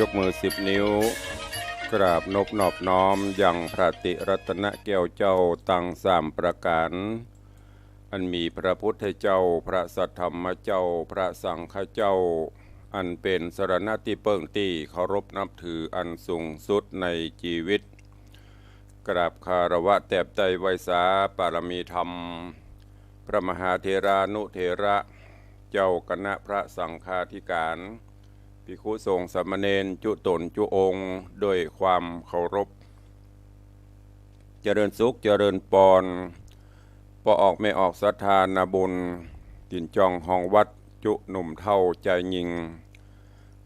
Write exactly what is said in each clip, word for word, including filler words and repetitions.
ยกมือสิบนิ้ว กราบนบนอบน้อมยังพระติรัตนแก้วเจ้าตังสามประก๋าน อันมีพระพุทธเจ้า พระสัทธรรมเจ้า พระสังฆเจ้า อันเป๋นสรณะตี้เปิ้งตี้เคารพนับถืออันสูงสุดในจีวิต กราบคารวะแตบใต้ไหว้สาปารมีธรรม พระมหาเถรานุเถระ เจ้าคณะพระสังฆาธิการ ภิกขุสงฆ์สามเณรจุ๊ต๋นจุ๊องค์ ด้วยความเคารพ เจริญสุขเจริญปอน ป้อออกแม่ออกศรัทธานาบุญ ตี๋นจองฮองวัดจุ๊หนุ่มเฒ่าจายญิง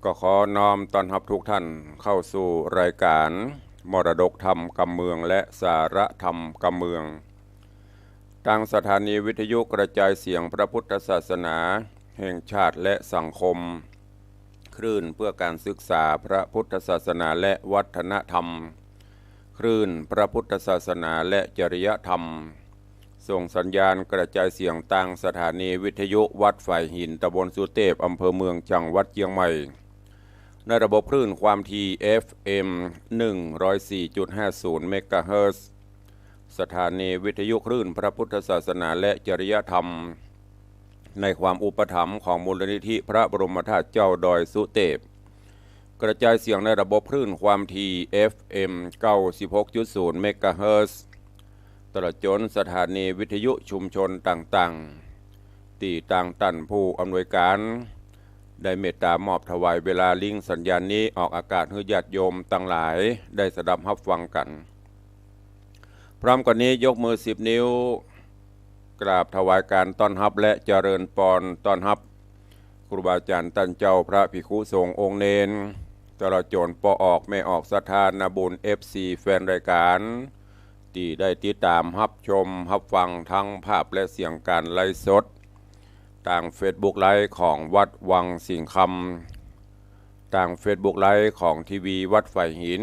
ก็ขอน้อมต้อนฮับทุกท่านเข้าสู่รายการมรดกธรรมกำเมืองและสาระธรรมกำเมือง ตางสถานีวิทยุกระจายเสียงพระพุทธศาสนาแห่งชาติและสังคม คลื่นเพื่อการศึกษาพระพุทธศาสนาและวัฒนธรรม คลื่นพระพุทธศาสนาและจริยธรรม ส่งสัญญาณกระจายเสียงตางสถานีวิทยุวัดฝายหิน ตำบลสุเตพ อำเภอเมือง จังหวัดเจียงใหม่ ในระบบคลื่นความถี่ เอฟเอ็ม หนึ่งร้อยสี่จุดห้าศูนย์ เมกะเฮิรตซ์ สถานีวิทยุคลื่นพระพุทธศาสนาและจริยธรรม ในความอุปถัมภ์ของมูลนิธิพระบรมธาตุเจ้าดอยสุเตพ กระจายเสียงในระบบคลื่นความถี่ เอฟเอ็ม เก้าสิบหกจุดศูนย์ เมกะเฮิรตซ์ ตลอดจ๋นสถานีวิทยุชุมชนต่างๆ ตี้ตางต้านผู้อำนวยการ ได้เมตต๋ามอบถวายเวลาลิงก์สัญญาณนี้ออกอากาศหื้อญาติโยมตังหลายได้สดับฮับฟังกั๋น พร้อมกั๋นนี้ยกมือสิบนิ้ว กราบถวายการต้อนฮับและเจริญปอนต้อนฮับ ครูบาอาจ๋ารย์ต้านเจ้าพระภิกขุสงฆ์องค์เณร ตลอดจ๋นป้อออกแม่ออกศรัทธานาบุญ เอฟซี แฟนรายการ ตี้ได้ติดต๋ามฮับชมฮับฟังทั้งภาพและเสียงก๋านไลฟ์สด ตางเฟซบุ๊กไลฟ์ของวัดวังสิงห์คำ ตางเฟซบุ๊กไลฟ์ของทีวีวัดฝายหิน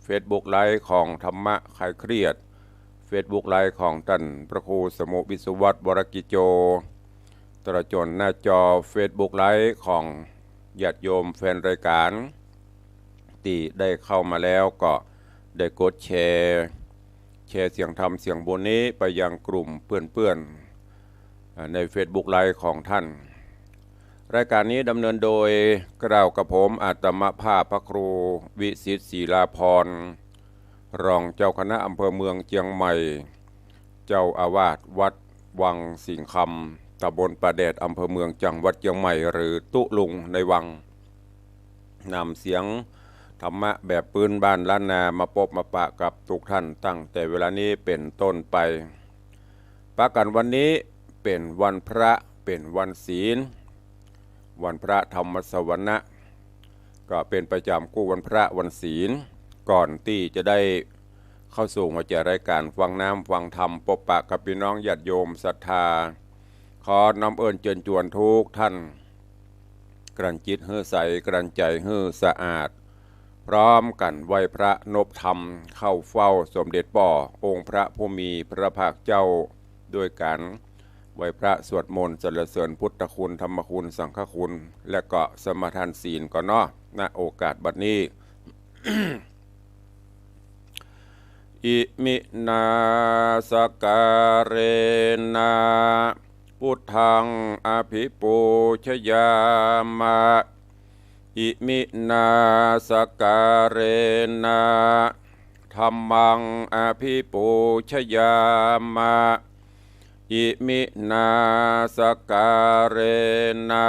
เฟซบุ๊กไลฟ์ของธรรมะคลายเครียด เฟซบุ๊กไลฟ์ของต้านพระครูสมุห์ วิศวัฒน์ วรกิจโจ ตลอดจ๋นหน้าจอเฟซบุ๊กไลฟ์ของญาติโยมแฟนรายการ ตี้ได้เข้ามาแล้วก็ได้กดแชร์ แชร์เสียงธรรมเสียงบุญนี้ไปยังกลุ่มเปื้อนๆ อ่า ในเฟซบุ๊กไลฟ์ของต้าน รายการนี้ดำเนินโดยเกล้ากระผมอาตมาภาพพระครูวิสิทธิ์ ศิลาภรณ์ รองเจ้าคณะอำเภอเมืองเจียงใหม่ เจ้าอาวาสวัดวังสิงห์คำ ตำบลป่าแดด อำเภอเมือง จังหวัดเจียงใหม่ หรือตุ๊ลุงในวัง นำเสียงธรรมะแบบปื้นบ้านล้านนามาปบมาปะกับทุกท่านตั้งแต่เวลานี้เป๋นต้นไป ปะกั๋นวันนี้เป๋นวันพระ เป๋นวันศีล วันพระธรรมสวนะ ก็เป๋นประจ๋ำกู้วันพระวันศีล ก่อนตี้จะได้เข้าสู่หัวใจ๋รายการฟังน้ำฟังธรรม ปบปะกับปี้น้องญาติโยมศรัทธา ขอน้อมเอิ้นเจิญจวนทุกท่าน กลั่นจิตหื้อใส กลั่นใจ๋หื้อสะอาด พร้อมกั๋นไหว้พระนบธรรม เข้าเฝ้าสมเด็จป้อองค์พระผู้มีพระภาคเจ้า ด้วยก๋านไหว้พระสวดมนต์สรรเสริญพุทธคุณ ธรรมคุณ สังฆคุณ และก็สมาทานศีลก่อนเนาะ ณ โอกาสบัดนี้ Iminā sakkārena buddhaṃ abhipūjayāma. Iminā sakkārena dhammaṃ abhipūjayāma. Iminā sakkārena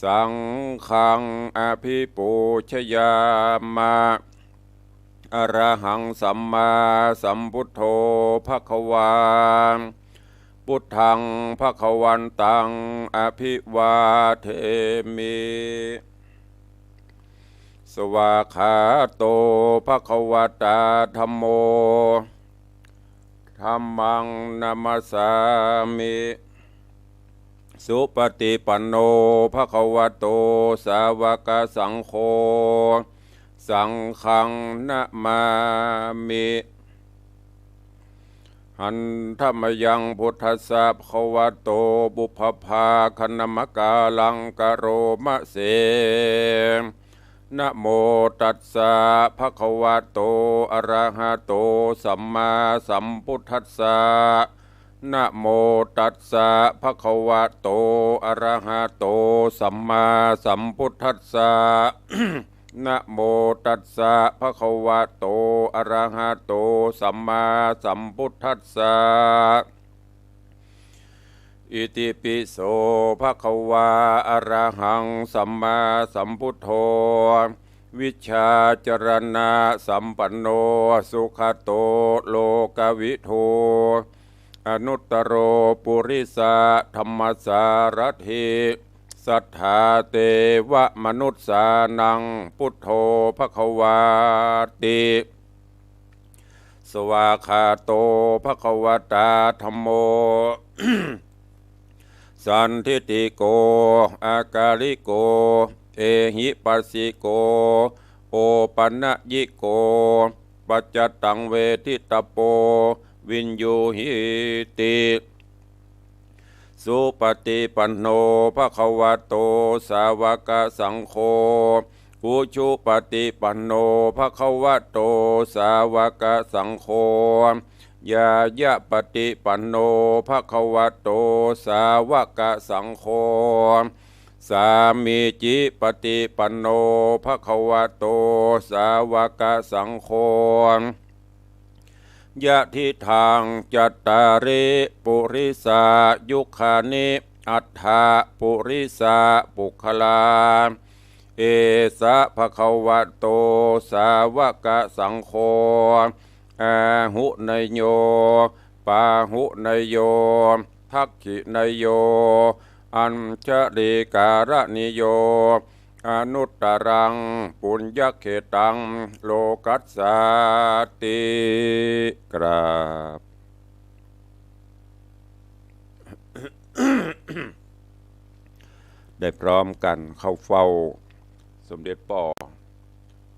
saṅghaṃ abhipūjayāma. Arahaṃ sammāsambuddho bhagavā. Buddhaṃ bhagavantaṃ abhivādemi. Svākkhāto bhagavatā dhammo. Dhammaṃ namassāmi. Supaṭipanno bhagavato sāvakasaṅgho. Saṅghaṃ namāmi. Handa mayaṃ buddhassa bhagavato pubbabhāganamakāraṃ karoma se. นะโมตัสสะ ภะคะวะโต อะระหะโต สัมมาสัมพุทธัสสะ นะโมตัสสะ ภะคะวะโต อะระหะโต สัมมาสัมพุทธัสสะ นะโมตัสสะ ภะคะวะโต อะระหะโต สัมมาสัมพุทธัสสะ อิติปิโส ภะคะวา อะระหัง สัมมาสัมพุทโธ วิชชาจรณะสัมปันโน สุขะโต โลกะวิทู อนุตตโร ปุริสะธัมมสารถิ สัทธาเตวะมนุสสานัง พุทโธ ภะคะวาติ สวากขาโต ภะคะวะตา ธัมโม สันทิฏฐิโก อากาลิโก เอหิปัสสิโก โอปะนะยิโก ปัจจตังเวทิตะโป วิญญูหีติ สุปฏิปันโน ภะคะวะโต สาวกสังโฆ อุชุปฏิปันโน ภะคะวะโต สาวกสังโฆ ญาญะปฏิปันโน ภะคะวะโต สาวกสังโฆ สามีจิปฏิปันโน ภะคะวะโต สาวกสังโฆ ยะทิฏฐัง จัตตาริ ปุริสายุคานิ อัฏฐะ ปุริสาปุคคลา เอสะ ภะคะวะโต สาวกสังโฆ อาหุเนยโย ปาหุเนยโย ทักขิเนยโย อัญชลีการณีโย อนุตตรัง ปุญญเขตัง โลกัสสาติ กราบ ได้พร้อมกั๋นเข้าเฝ้าสมเด็จป้อ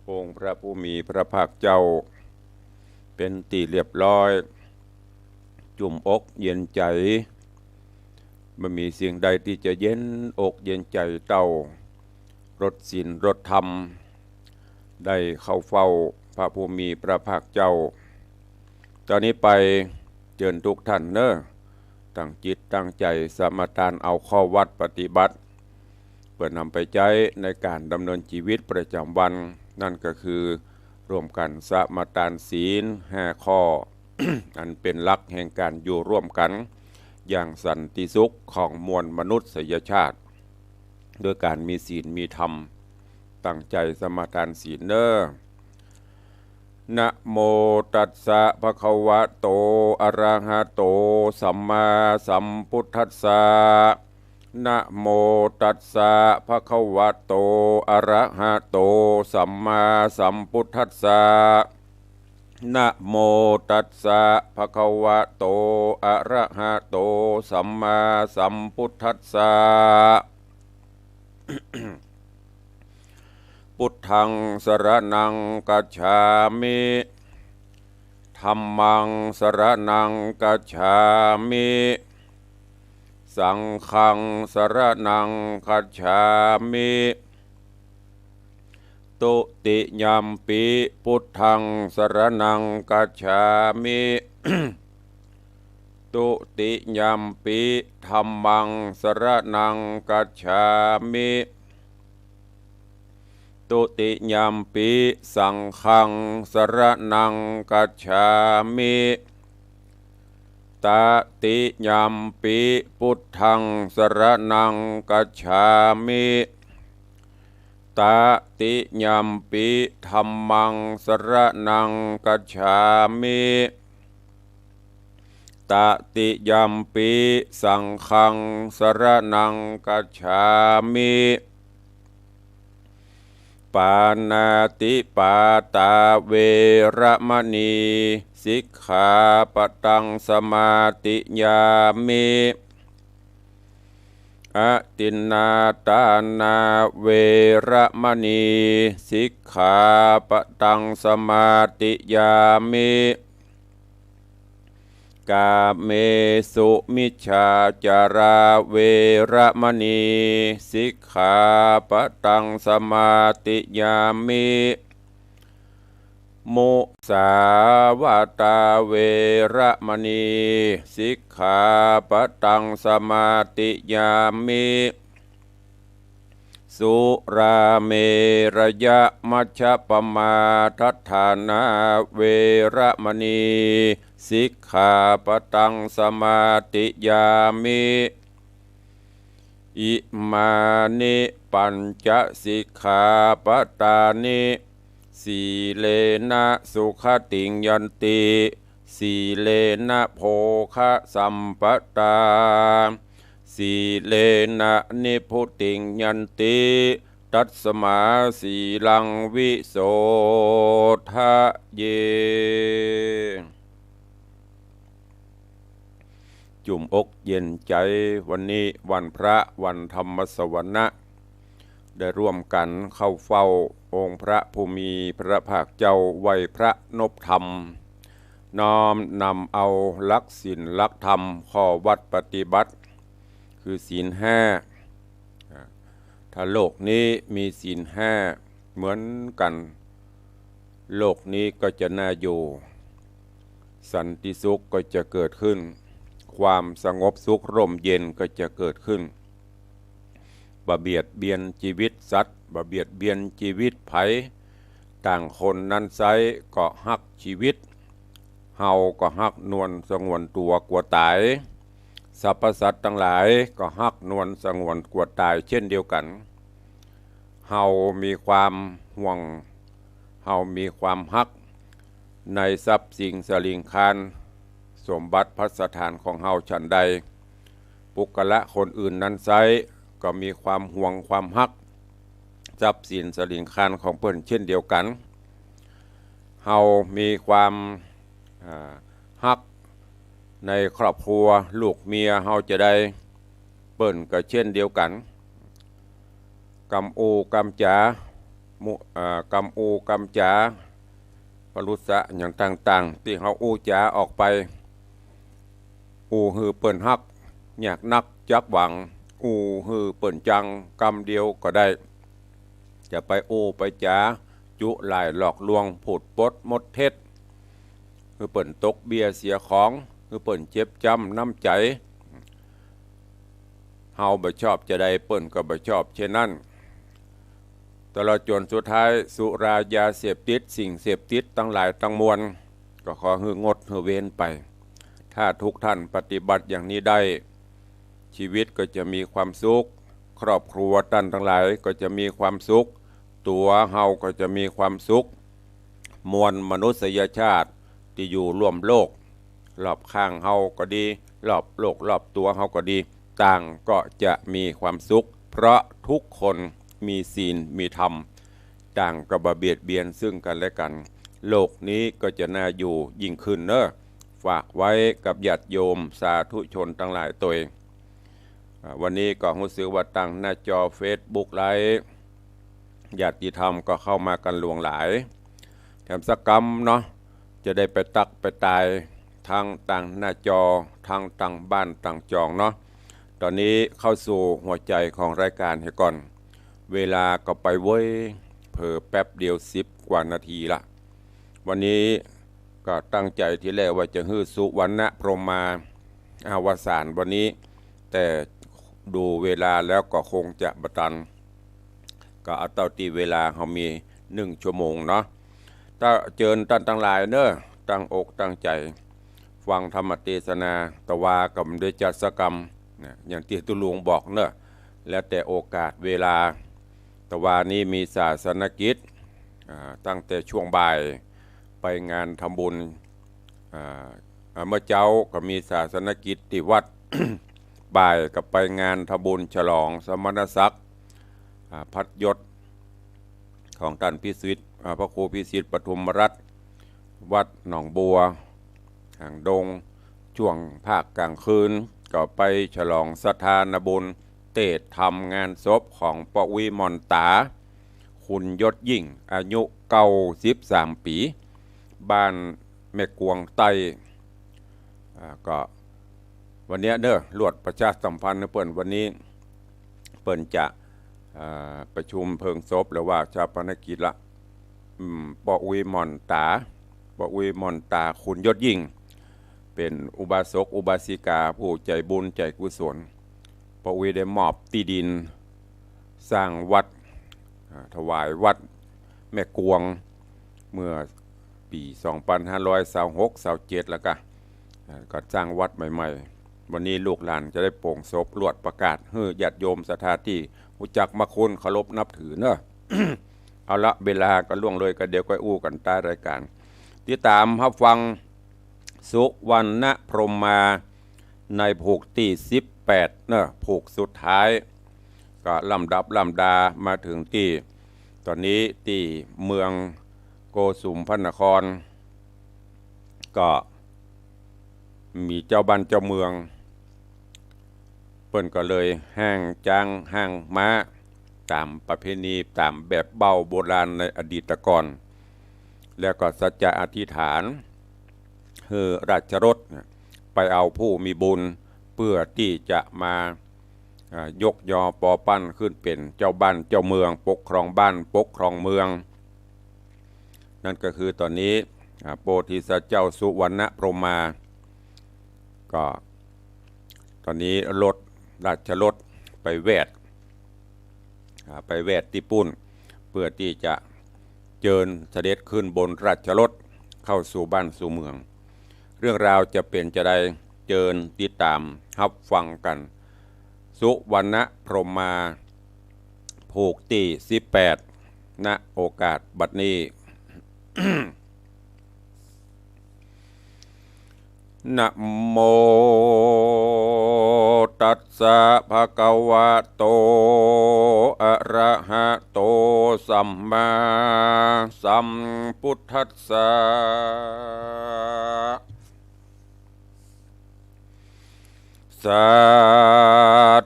องค์พระผู้มีพระภาคเจ้า เป๋นตี้เรียบร้อย จุ่มอกเย็นใจ๋ บ่มีสิ่งใดตี้จะเย็นอกเย็นใจ๋เต้า รสศีลรสธรรม ได้เข้าเฝ้าพระผู้มีพระภาคเจ้า ต๋อนนี้ไปเจิญกู้ต้านเน่อ ตั้งจิตตั้งใจ๋สมาตานเอาข้อวัตรปฏิบัติ เปื้อนำไปใจ๊ในก๋านดำเนินจีวิตประจ๋ำวัน นั้นก็คือ ร่วมกั๋นสมาตานศีลห้าข้อ อันเป๋นหลักแห่งก๋านอยู่ร่วมกั๋น อย่างสันติสุขของมวลมนุษยชาติ โดยก๋านมีศีลมีธรรม ตั้งใจ๋สมาตานศีลเน่อ นะโมตัสสะ ภะคะวะโต อะระหะโต สัมมาสัมพุทธัสสะ นะโมตัสสะ ภะคะวะโต อะระหะโต สัมมาสัมพุทธัสสะ นะโมตัสสะ ภะคะวะโต อะระหะโต สัมมาสัมพุทธัสสะ พุทธัง สรณัง คัจฉามิ ธัมมัง สรณัง คัจฉามิ สังฆัง สรณัง คัจฉามิ ตุติยัมปิ พุทธัง สรณัง คัจฉามิ ตุติยัมปิ ธัมมัง สรณัง คัจฉามิ ตุติยัมปิ สังฆัง สรณัง คัจฉามิ ตติยัมปิ พุทธัง สรณัง คัจฉามิ ตติยัมปิ ธัมมัง สรณัง คัจฉามิ ตติยัมปิ สังฆัง สรณัง คัจฉามิ ปาณาติปาตา เวระมะณี สิกขาปะตัง สมาธิยามิ อทินนาทานา เวระมะณี สิกขาปะตัง สมาธิยามิ อ กาเมสุมิจฉาจารา เวระมณี สิกขาปะตัง สมาธิยามิ มุสาวาตา เวระมณี สิกขาปะตัง สมาธิยามิ สุราเมรยะมัชฌะปมาทัฏฐานา เวระมณี สิกขาปะตัง สมาธิยามิ อิมานิปัญจสิกขาปะตานิ สีเลนะสุขติงยันติ สีเลนะโภคะสัมปะตา สีเลนะนิพพุติงยันติ ตัสมาสีลังวิโสทะเย จุ่มอกเย็นใจ๋ วันนี้วันพระ วันธรรมสวนะ ได้ร่วมกั๋นเข้าเฝ้าองค์พระผู้มีพระภาคเจ้า ไหว้พระนบธรรม น้อมนำเอาหลักศีลหลักธรรม ข้อวัตรปฏิบัติ คือศีลห้า อ่า ถ้าโลกนี้มีศีลห้าเหมือนกั๋น โลกนี้ก็จะน่าอยู่ สันติสุขก็จะเกิดขึ้น ความสงบสุขร่มเย็นก็จะเกิดขึ้น บ่เบียดเบียนจีวิตสัตว์ บ่เบียดเบียนจีวิตใผ ต่างคนนั้นไซร้ก็ฮักจีวิต เฮาก็ฮักนวลสงวนตั๋วกั๋วต๋าย สรรพสัตว์ตังหลายก็ฮักนวลสงวนกั๋วต๋ายเช่นเดียวกั๋น เฮามีความห่วง เฮามีความฮักในทรัพย์สินสะหลิงคาร สมบัติภัสถานของเฮาฉันใด บุคคละคนอื่นนั้นไซร้ก็มีความห่วงความฮัก ทรัพย์สินสะหลิงคารของเปิ้นเช่นเดียวกั๋น เฮามีความ อ่า ฮักในครอบครัวลูกเมียเฮาจะใด เปิ้นก็เช่นเดียวกั๋น กำอู้กำจ๋า มุ อ่า กำอู้กำจ๋า ปรุสะอย่างต่างๆ ตี้เฮาอู้จ๋าออกไป อู้หื้อเปิ้นฮัก ยากนักจักหวัง อู้หื้อเปิ้นจังกำเดียวก็ได้ จะไปอู้ไปจ๋าจุหลายหลอกลวง พูดปดมดเท็จ หื้อเปิ้นตกเบี้ยเสียของ หื้อเปิ้นเจ็บจ๊ำน้ำใจ๋ เฮาบ่ชอบจะใด เปิ้นก็บ่ชอบเช่นนั้น ตลอดจ๋นสุดท้าย สุรายาเสพติด สิ่งเสพติดตังหลายตังมวล ก็ขอหื้องดหื้อเว้นไป ถ้าทุกท่านปฏิบัติอย่างนี้ได้ ชีวิตก็จะมีความสุข ครอบครัวต้านตังหลายก็จะมีความสุข ตั๋วเฮาก็จะมีความสุข มวลมนุษยชาติตี้อยู่ร่วมโลก รอบข้างเฮาก็ดี รอบโลกรอบตั๋วเฮาก็ดี ต่างก็จะมีความสุข เพราะทุกคนมีศีลมีธรรม ต่างก็บ่เบียดเบียนซึ่งกั๋นและกั๋น โลกนี้ก็จะน่าอยู่ยิ่งขึ้นเนาะ ฝากไว้กับญาติโยมสาธุชนตังหลายตวย อ่า วันนี้ก็ฮู้สึกว่าตังหน้าจอเฟซบุ๊กไลฟ์ ญาติธรรมก็เข้ามากั๋นหลวงหลาย แถมสักกำเนาะ จะได้ไปตักไปตาย ตังตังหน้าจอ ตังตังบ้านตังจองเนาะ ต๋อนนี้เข้าสู่หัวใจ๋ของรายก๋านเหียก่อน เวลาก็ไปเว้ย เผลอแป๊บเดียวสิบกว่านาทีละ วันนี้ก็ตั้งใจ๋ทีแรกว่าจะหื้อสุวรรณพรหมาอวสานวันนี้ แต่ดูเวลาแล้วก็คงจะบ่ตัน ก็เอาเต้าตี้เวลาเฮามีหนึ่งชั่วโมงเนาะ ก็เจิญต้านตังหลายเนาะ ตั้งอกตั้งใจ๋ฟังธรรมเตสนา ตะวาก็บ่ได้จัดสักกำนะ อย่างตี้ตุ๊ลุงบอกเนาะ แล้วแต่โอกาสเวลา ตะวานี้มีศาสนกิจ อ่า ตั้งแต่ช่วงบ่ายไปงานทำบุญ อ่า อ่า เมื่อเจ๊าก็มีศาสนกิจตี้วัด บ่ายก็ไปงานทำบุญฉลองสมณศักดิ์ อ่า พัดยศของต้านพิสิทธิ์ อ่า พระครูพิสิทธิ์ปทุมรัตน์ วัดหนองบัว หางดง ช่วงภาคกลางคืนก็ไปฉลองสถานบุญ เตศน์ธรรมงานศพของป้ออุ๊ยหม่อนต๋า คุณยศยิ่ง อายุเก้าสิบสามปี๋ บ้านแม่กวงใต้ อ่า ก็วันเนี้ยเนาะ ลวดประชาสัมพันธ์เปิ้น วันนี้เปิ้นจะ อ่า ประชุมเพลิงศพหรือว่าฌาปนกิจละ อืม ป้ออุ๊ยหม่อนต๋า ป้ออุ๊ยหม่อนต๋า คุณยศยิ่ง เป๋นอุบาสกอุบาสิกาผู้ใจ๋บุญใจ๋กุศล ป้ออุ๊ยได้มอบตี้ดินสร้างวัด อ่า ถวายวัดแม่กวง เมื่อปี๋สองปันห้าร้อยซาวหก ซาวเจ็ด แล้วก็ อ่า ก็สร้างวัดใหม่ๆ วันนี้ลูกหลานจะได้โป่งศพ ลวดประกาศหื้อญาติโยมศรัทธาตี้ฮู้จักมาคุณเคารพนับถือเนาะ เอาละ เวลาก็ล่วงเลย ก็เดี๋ยวก็อู้กั๋นใต้รายก๋าน ติดต๋ามฮับฟังสุวรรณพรหมาในผูกตี้สิบแปดเนาะ ผูกสุดท้าย ก็ลำดับลำดามาเถิงตี้ ต๋อนนี้ตี้เมืองโกสุมพนคร ก็มีเจ้าบ้านเจ้าเมือง เปิ้นก็เลยฮ้างจ๊างฮ้างม้า ต๋ามประเพณี ต๋ามแบบเบ้าโบราณในอดีตก่อน แล้วก็สัจจะอธิษฐาน หื้อราชรถไปเอาผู้มีบุญ เปื้อตี้จะมา อ่า ยกยอปอปั้นขึ้นเป๋นเจ้าบ้านเจ้าเมือง ปกครองบ้านปกครองเมือง นั่นก็คือต๋อนนี้ อ่า โพธิสัตว์เจ้าสุวรรณพรหมา ก็ต๋อนนี้รถ ราชรถไปแวด อ่า ไปแวดตี้ปู้น เปื้อตี้จะเจิญเสด็จขึ้นบนราชรถเข้าสู่บ้านสู่เมือง เรื่องราวจะเป๋นจาใด เจิญติดต๋ามฮับฟังกั๋น สุวรรณพรหมา ผูกตี้สิบแปด ณ โอกาสบัดนี้ นะโมตัสสะ ภะคะวะโต อะระหะโต สัมมาสัมพุทธัสสะ สา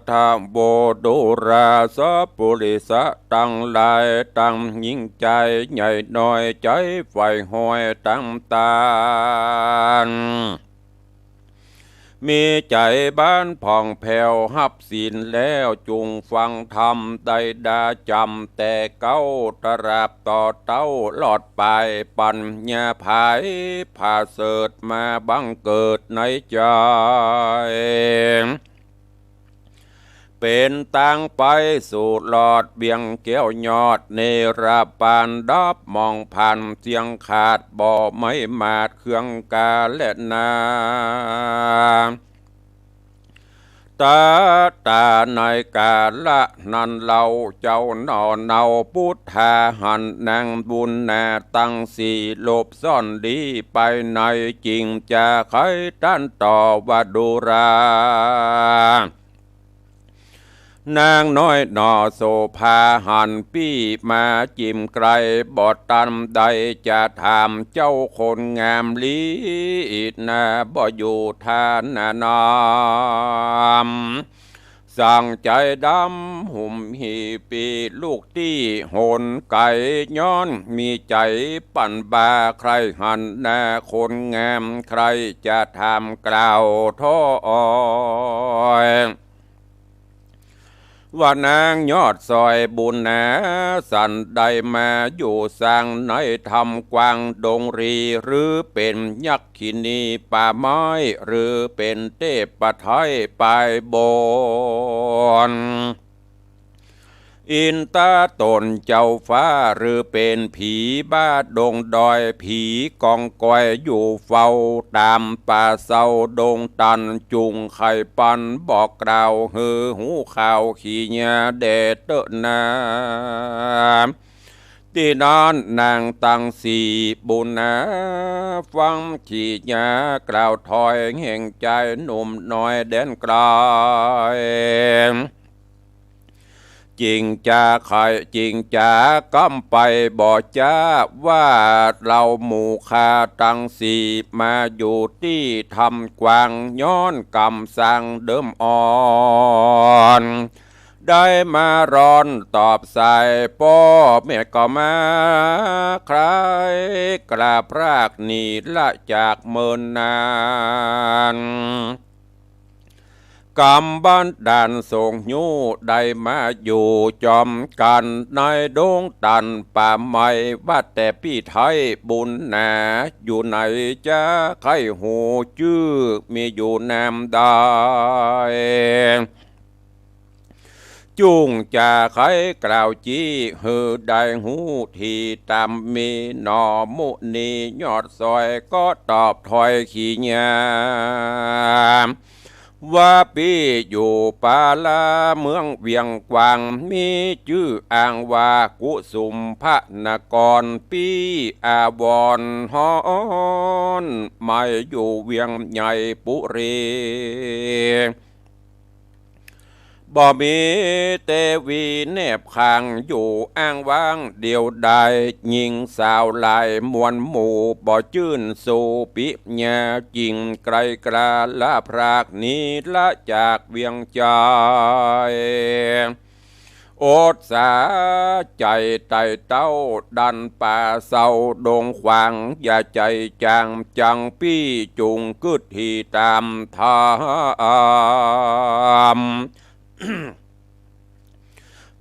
ธุ ดูราสะปุริสะตังหลาย ตังญิงใจ๋ใหญ่น้อย ใจ๋ใฝ่หอยตังตาน มีใจ๋บานผ่องแผ้วฮับศีลแล้ว จุ่งฟังธรรมได้ดาจ๋ำ แต่เก๊าตราบต่อเต้ารอดไป ปั๋ญญาผายผาเสริฐมาบังเกิดในใจ๋ เป๋นตางไปสู่รอดเวียงแก้วยอด เนรปานดับมองผ่าน เสี้ยงขาดบ่ไม้หมาด เครื่องกาและนา ตะตาในกาละนั้นเล่า เจ้าหน่อเนาพุทธาหัน นางบุญนาตังสี่ หลบซ่อนดีไปใน จึงจาไขตันต่อว่า ดูรา นางน้อยหน่อโสภาหันปี้มาจิ่มไกล บ่ตันได้จะถาม เจ้าคนงามลีนา บ่อยู่ท่านานาม สั่งใจ๋ดำหุ่มหี่ปี ลุกตี้หนไก๋ ย้อนมีใจ๋ปั่นบา ใคร่หันนาคนงาม ใคร่จะถามกล่าวถ้อย ว่านางยอดสอยบุญนา สันใดมาอยู่สร้างในถ้ำกว้างดงรี หรือเป๋นยักขินีป่าไม้ หรือเป๋นเตพไทยปายบน อินตาตนเจ้าฟ้า หรือเป๋นผีบ้าดงดอย ผีกองกอยอยู่เฝ้าต๋ามป่าเซาดงตัน จุ่งไขปันบอกกล่าว หื้อฮู้ข่าวขี้เหียแด่เต๊อะนา ตี้นั้นนางตังสี่บุญนา ฟังขี้เหียกล่าวถ้อย แห่งใจ๋หนุ่มน้อยแดนไก๋ จิ่งจาไข จิ่งจากำไปบ่จ๊า ว่าเฮาหมู่ข้าตังสี่ มาอยู่ตี้ถ้ำกว้าง ย้อนกำสั่งเดิมอ่อน ได้มาร้อนตอบสายป้อแม่ก็มา ใคร่กราบพรากหนีละจากเมินนาน กำบันดาลส่งยู้ได้มาอยู่จอมกั๋น ในดงตันป่าไม้ ว่าแต่ปี้ไท้บุญหนา อยู่ไหนจาใค่ฮู้จื้อ มีอยู่นามใด จุ่งจาใค่กล่าวจี้หื้อได้ฮู้ทีต๋าม มีหนอมุนียอดซอยก็ตอบถ้อยขีญา ว่าปี้อยู่ปาลาเมืองเวียงกวาง มีจื้ออ้างว่ากุสุมพนกร ปี้อาวรณ์ฮ้อน หมายอยู่เวียงใหญ่ปุรี บ่มีเตวีแนบข้างอยู่ อ้างว้างเดี่ยวดาย ญิงสาวหลายมวลหมู่ บ่จื้นสู่ปิญญา จิ่งใคร่กราละพรากหนีละจากเวียงใหญ่ อดสาใจ๋ไต่เต้าดันป่าเศร้าดงขวาง อย่าใจ๋จางจังปี้จุ่งกึ๊ดทีต๋ามธรรม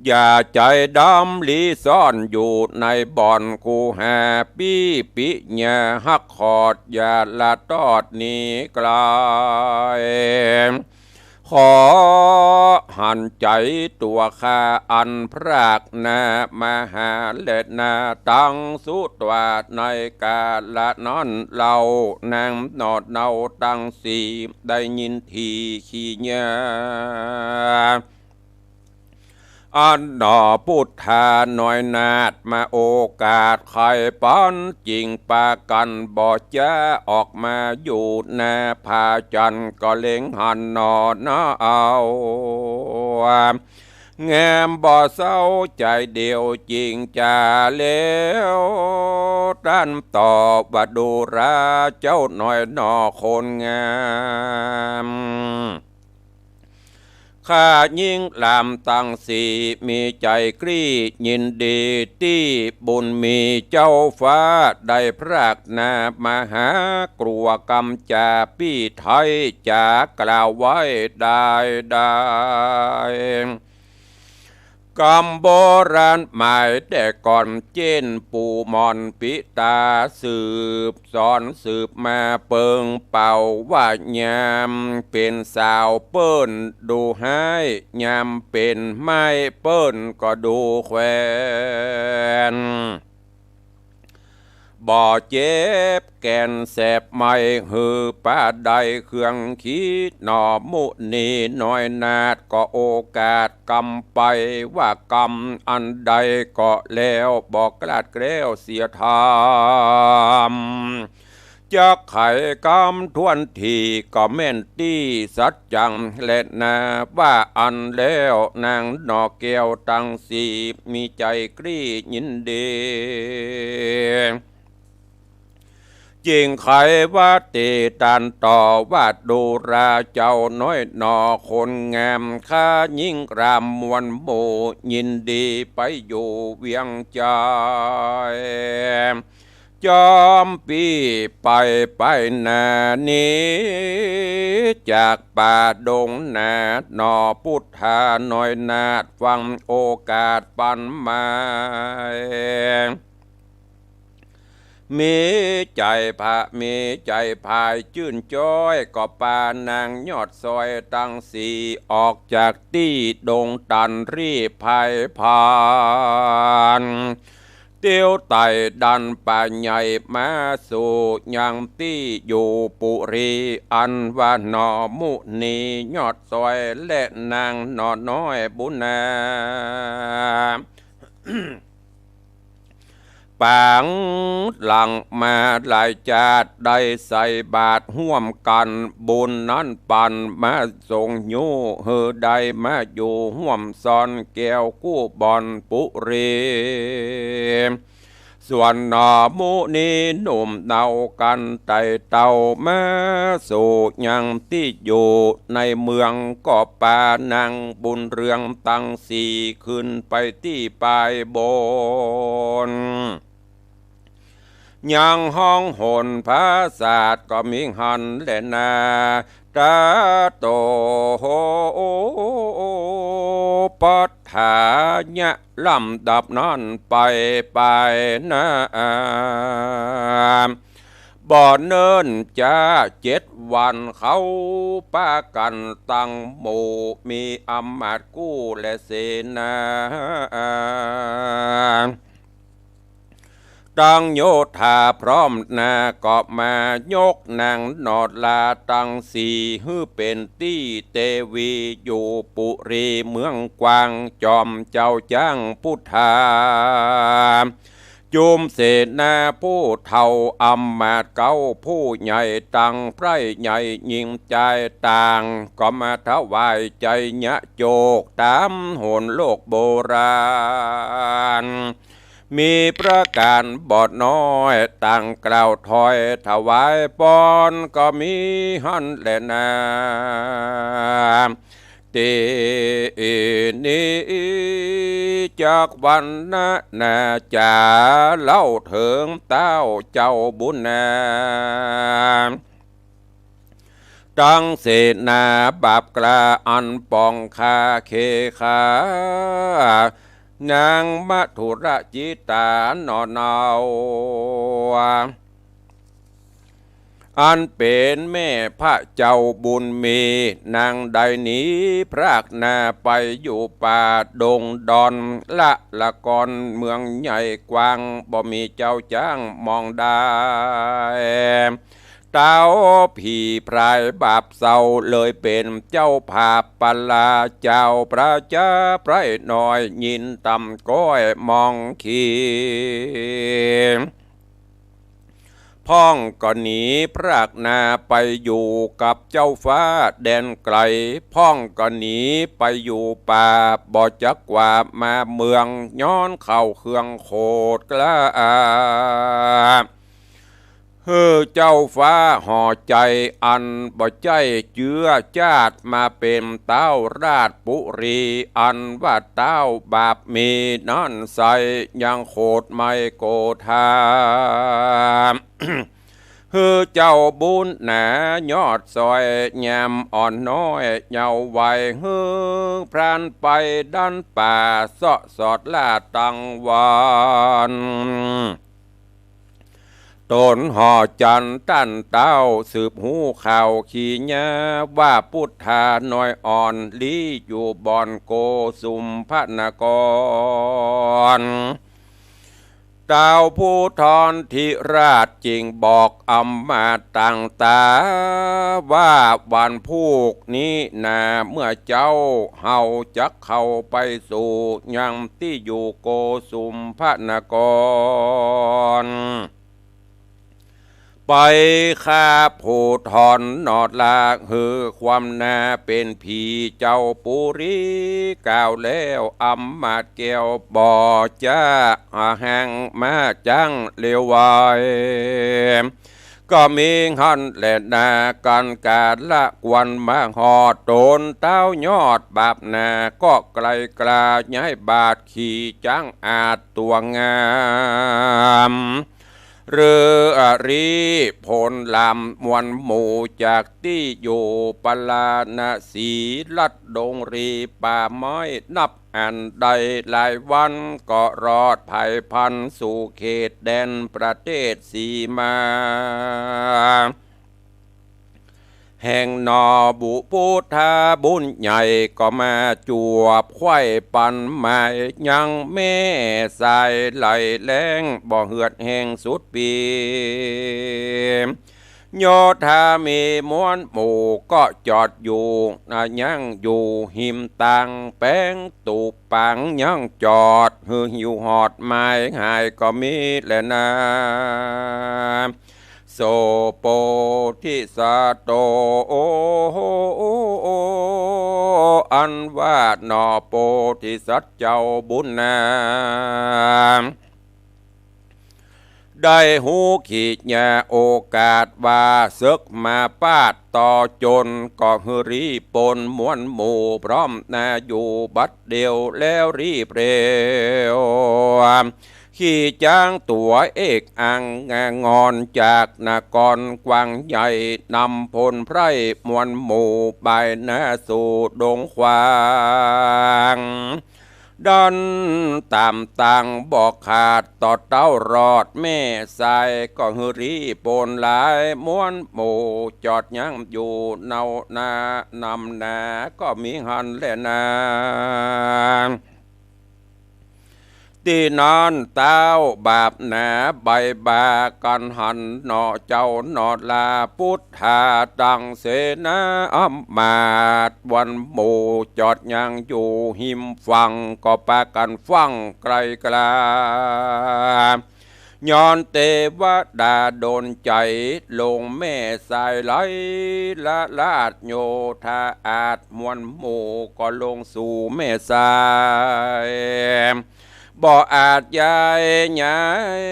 อย่าใจ๋ดำหลีซ่อนอยู่ในบ่อนคูหา ปี้ปิญญาฮักขอด อย่าละตอดหนีไก๋ ขอหันใจ๋ตั๋วข้าอันพรากหน้ามหาแลนา ตั้งสุตวาในกาละนั้นเล่า นางหนอเนาตังสี่ได้ยินทีขีญา อันหนอปุทธาน้อยนาถมาโอกาสไขปัน จิ่งปากั๋นบ่จ๊าออกมาอยู่หน้าผาจั๋น ก็เล็งหันหนอหน้าเอา แงมบ่เศร้าใจ๋เดี่ยวจิ่งจ๋าแล้ว ต้านตอบว่าดูราเจ้าน้อยหนอคนงาม ข้าญิงหลามตังสี่มีใจ๋กลี้ยินดี ตี้บุญมีเจ้าฟ้าได้พรากหน้ามหากลัวกำจ๋าปี้ไท้จ๋ากล่าวไว้ได้ได้ กำโบราณหมายแต่ก่อน เจ้นปู่หม่อนปิตาสืบสอนสืบมาเปิงเป่า ว่ายามเป๋นสาวเปิ้นดูฮ้าย ยามเป๋นไม้เปิ้นก็ดูแควน บ่เจ็บแก่นแสบไหม้ หื้อปาได้เครื่องขีดหนอมุนีน้อยนาถ ก็โอกาสกำไปว่ากำอันใดก็แล้ว บ่กลาดแคล้วเสียธรรม จักไขกำถ้วนทีก็แม่นตี้สัจจังแลนา ว่าอั้นแล้วนางหนอแก้วตังสี่มีใจ๋กลี้ยินดี จิ่งไขว่าตี้ต้านต่อว่าดูราเจ้าน้อยหนอคนงาม ข้าญิงรามมวลหมู่ยินดีไปอยู่เวียงใหญ่ จอมปี้ไปไปหน้านี้ จากป่าดงนาหนอปุทธาน้อยนาถฟังโอกาสปันหมาย มีใจ๋ผะ มีใจ๋ผายจื้นจ้อย ก็ปานางยอดซอยตังสี่ ออกจากตี้ดงตันรีบผายผ่าน เตียวไต่ดันป่าใหญ่มาสู่ยังตี้อยู่ปุรี อันว่าหนอมุนียอดซอย และนางหนอน้อยบุญนา ปางหลังมาหลายจาติ ได้ใส่บาตรฮ่วมกั๋น บุญนั้นปันมาส่งยู้ หื้อได้มาอยู่ฮ่วมซอนแก้วกู้บ่อนปุรี ส่วนหน่อหมู่นี้หนุ่มเนากันไต่เต้ามาสู่ยังตี้อยู่ในเมือง ก็ปานางบุญเรืองตังสี่ขึ้นไปตี้ปายบน ยังห้องหนผาสาทก็มีหั้นแลนา ตาโต ปัฏฐายะ ลำดับนั้นไป ไปนะ บ่เนิ่นจ๊า เจ็ดวันเขาปากั๋นตังหมู่ มีอำมาตย์กู้และเสนา ตังโยธาพร้อมนา ก็มายกนางนอดลาตังสี่ หื้อเป๋นตี้เตวี อยู่ปุรีเมืองกวาง จอมเจ้าจ๊างพุทธา จุมเสนาผู้เฒ่าอำมาตย์เก๊าผู้ใหญ่ตังใพร่ใหญ่ญิงจายต่าง ก็มาถวายไชยโจกต๋ามหนโลกโบราณ มีประก๋านบ่น้อยต่างกล่าวถอยถวายปอน ก็มีหั้นแลนา ตี้นี้จักวรรณนาจ๋า เล่าเถิงเต้าเจ้าบุญนา ตังเสนาบาปกล้าอันป๋องคาเคขา นางมธุรจิตาหน่อเนา อันเป๋นแม่พระเจ้าบุญมี นางได้หนีพรากนาไปอยู่ป่าดงดอน ละละกอนเมืองใหญ่กว้าง บ่มีเจ้าจ๊างมองได้ เต้าผีพรายบาปเศร้า เลยเป๋นเจ้าผาปลา เจ้าประจาใพร่น้อย ยินต่ำก้อยมองขี พ่องก็หนีพรากนาไปอยู่กับเจ้าฟ้าแดนไกล พ่องก็หนีไปอยู่ป่า บ่จักกว่ามาเมือง ย้อนเข้าเครื่องโขดกล้า หื้อเจ้าฟ้าห่อใจ๋อันบ่ใจ้เจื้อจาติ มาเป๋นเต้าราชบุรี อันว่าเต้าบาปมีนั้นใส ยังโขดไม่โกธา หื้อเจ้าบุญหนายอดซอย ยามอ่อนน้อยเยาว์วัย หื้อพรานไปดันป่า เซาะสอดล่าตังวัน ต๋นห่อจันตันเต้า สืบฮู้ข่าวขีญา ว่าปุทธาน้อยอ่อน ลี้อยู่บ่อนโกสุมพนคร เต้าผู้ทอนธิราชจึงบอกอำมาตย์ต่างต๋า ว่าวันพูกนี้นา เมื่อเจ๊าเฮาจักเข้าไปสู่ยังตี้อยู่โกสุมพนคร ไปข้าผู้ทอนหนอดลาก หื้อความนาเป๋นผี เจ้าปุรีกล่าวแล้ว อำมาตย์แก้วบ่จ๊า หาแห่งมาจั้งเลวไว ก็มีหั้นแลนา กั๋นกาละกวันมาฮอด ต๋นเต้ายอดบาปนา ก็ไกลกล้าย้ายบาท ขี่จ๊างอาดตั๋วงาม ฤๅอริผลลามมวลหมู่ จากตี้อยู่ปาราณสี ลัดดงรีป่าไม้นับอัน ได้หลายวันก็รอดภัยพันสู่เขตแดนประเทศสีมา แห่งหนอบุปุทธาบุญใหญ่ ก็มาจวบไขว้ปันหมาย ยังแม่สายไหลแล้ง บ่เหือดแห้งสุดปี โยธามีมวลหมู่ ก็จอดอยู่ อ่า ยังอยู่หิมตางแป๋ง ตูปปางยังจอด หื้อหิวหอดหมายหายก็มีแลนา โส โพธิสัตว์โต อันว่าหนอโพธิสัตว์เจ้าบุญนา ได้ฮู้ขียาโอกาสว่าเสิ็กมาปาดต่อจน ก็หื้อรีบปลนมวลหมู่พร้อมหน้าอยู่บัดเดี่ยวแล้วรีบเร็ว ขี่จ๊างตั๋วเอกอังงอนจากนครกว้างใหญ่ นำพลไพร่มวลหมู่บ่ายหน้าสู่ดงขวาง ดันต๋ามตางบ่ขาดต่อเต้ารอดแม่สาย ก็หื้อรีบปลนหลายมวลหมู่ จอดยั้งอยู่เนาหน้านำหน้า ก็มีหั้นแลนา ตี้นั้นเต้าบาปหนาใบบ่ากั๋นหัน หน่อเจ้าหน่อลาปุทธาตังเสนาอำมาตย์ มวลหมู่จอดยั้งอยู่ฮิมฝั่ง ก็ปากั๋นฟั่งไกลกล้า ย้อนเตวดาดลใจ๋ ลงแม่สายไหลละลาดโยธาอาจ มวลหมู่ก็ลงสู่แม่สาย บ่อาจย้ายย้าย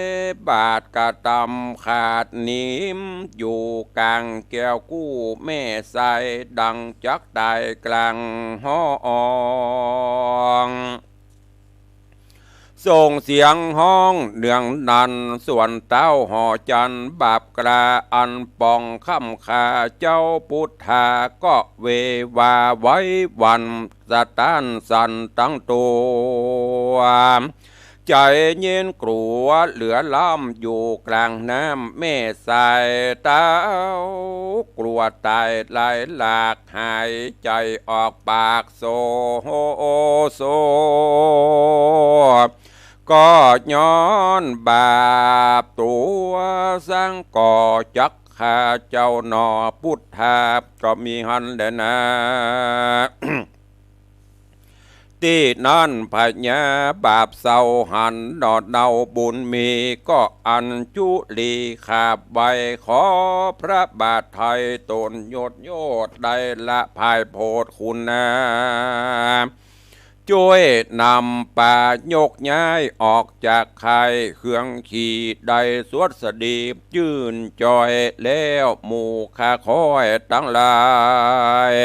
บาดกระตำขาดหนีม อยู่ก๋างแก้วกู้แม่สาย ดังจักต๋ายก๋างห้อง ส่งเสียงฮ้องเนืองนัน ส่วนเต้าหอจันทร์บาปกล้าอันป๋องค่ำค่า เจ้าปุทธาก็เววาไหวหวั่นสะต้านสั่นตังตั๋ว ใจ๋เย็นกลัวเหลือล้ำ อยู่ก๋างน้ำแม่สาย เต้ากลัวต๋ายหลายหลาก หายใจ๋ออกปากโซโฮโอโซ ก็ย้อนบาปตั๋วสังก่อจักข้าเจ้าหน่อปุทธา ก็มีหั้นแลนา ตี้นั้นพญาบาปเศร้าหันหน่อเนาบุญมี ก็อัญจุลีขาบไหว้ขอพระบาทไถ่ต๋นโยดโยดได้ละภายโผดคุณนา จ้วยนำปายกย้ายออกจากค่าย เครื่องขี่ได้สวัสดีจื้นจ่อย แล้วหมู่ข้าค้อยตังหลาย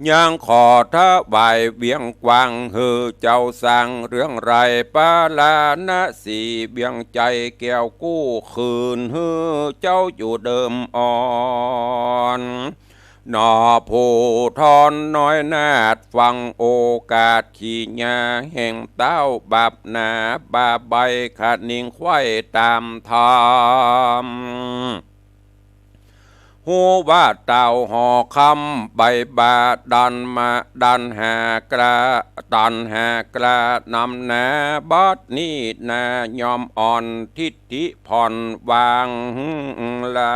ยังขอถวายเวียงกว้างหื้อเจ้าสร้างเรืองไร่ ปาราณสีเวียงใจ๋แก้วกู้คืนหื้อเจ้าอยู่เดิมอ่อน หน่อผู้ทอนน้อยนาฏ ฟังโอกาสขียาแห่งเต้าบาปหนา บาใบขะนิงไขว้ต๋ามธรรม ฮู้ว่าเต้าหอคำใบบ่าดันมาดันหากล้า ดันหากล้านำหนา บัดนี้นาย่อมอ่อนทิฐิผ่อนวางลา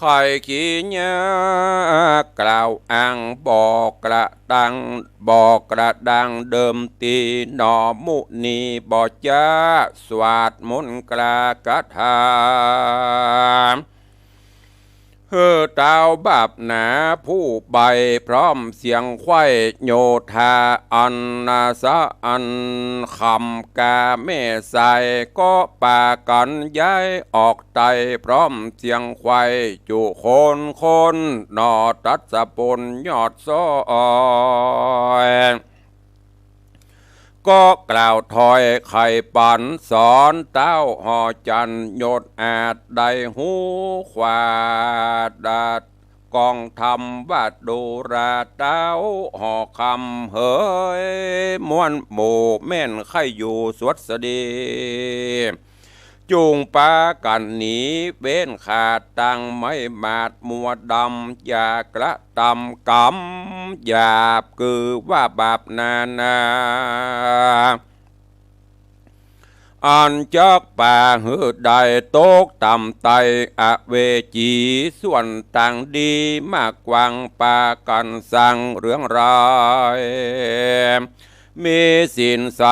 ใค่ขียากล่าวอ้างบอกกระดัง บอกกระดังเดิมตี้ หน่อมุนีบ่จ๊าสวาดมนต์กล้าคาถา หื้อเต้าบาปหนาผู้ใบ้พร้อมเสียงไขว้โยธาอันนาสะอันคำกาแม่สาย ก็ปากั๋นย้ายออกไต่พร้อมเสียงไขว้จุคนคน หน่อตัดสะปนยอดซ้อย ก็กล่าวถ้อยไขปั๋นสอนเต้าหอจันทร์ ยศอาจได้ฮู้ขวาดาดกองธรรมว่า ดูราเต้าหอคำเหย มวลหมู่แม่นใค่อยู่สวัสดี จุ่งปากั๋นหนีเว้นขาดตังไม้หมาดมัวดำ อย่ากระตำกรรมหยาบ คือว่าบาปนานา อันจักปาหื้อได้ตกต่ำไต้อเวจี ส่วนตางดีมากกว้างปากั๋นสร้างเรืองไร่ มีศีลใส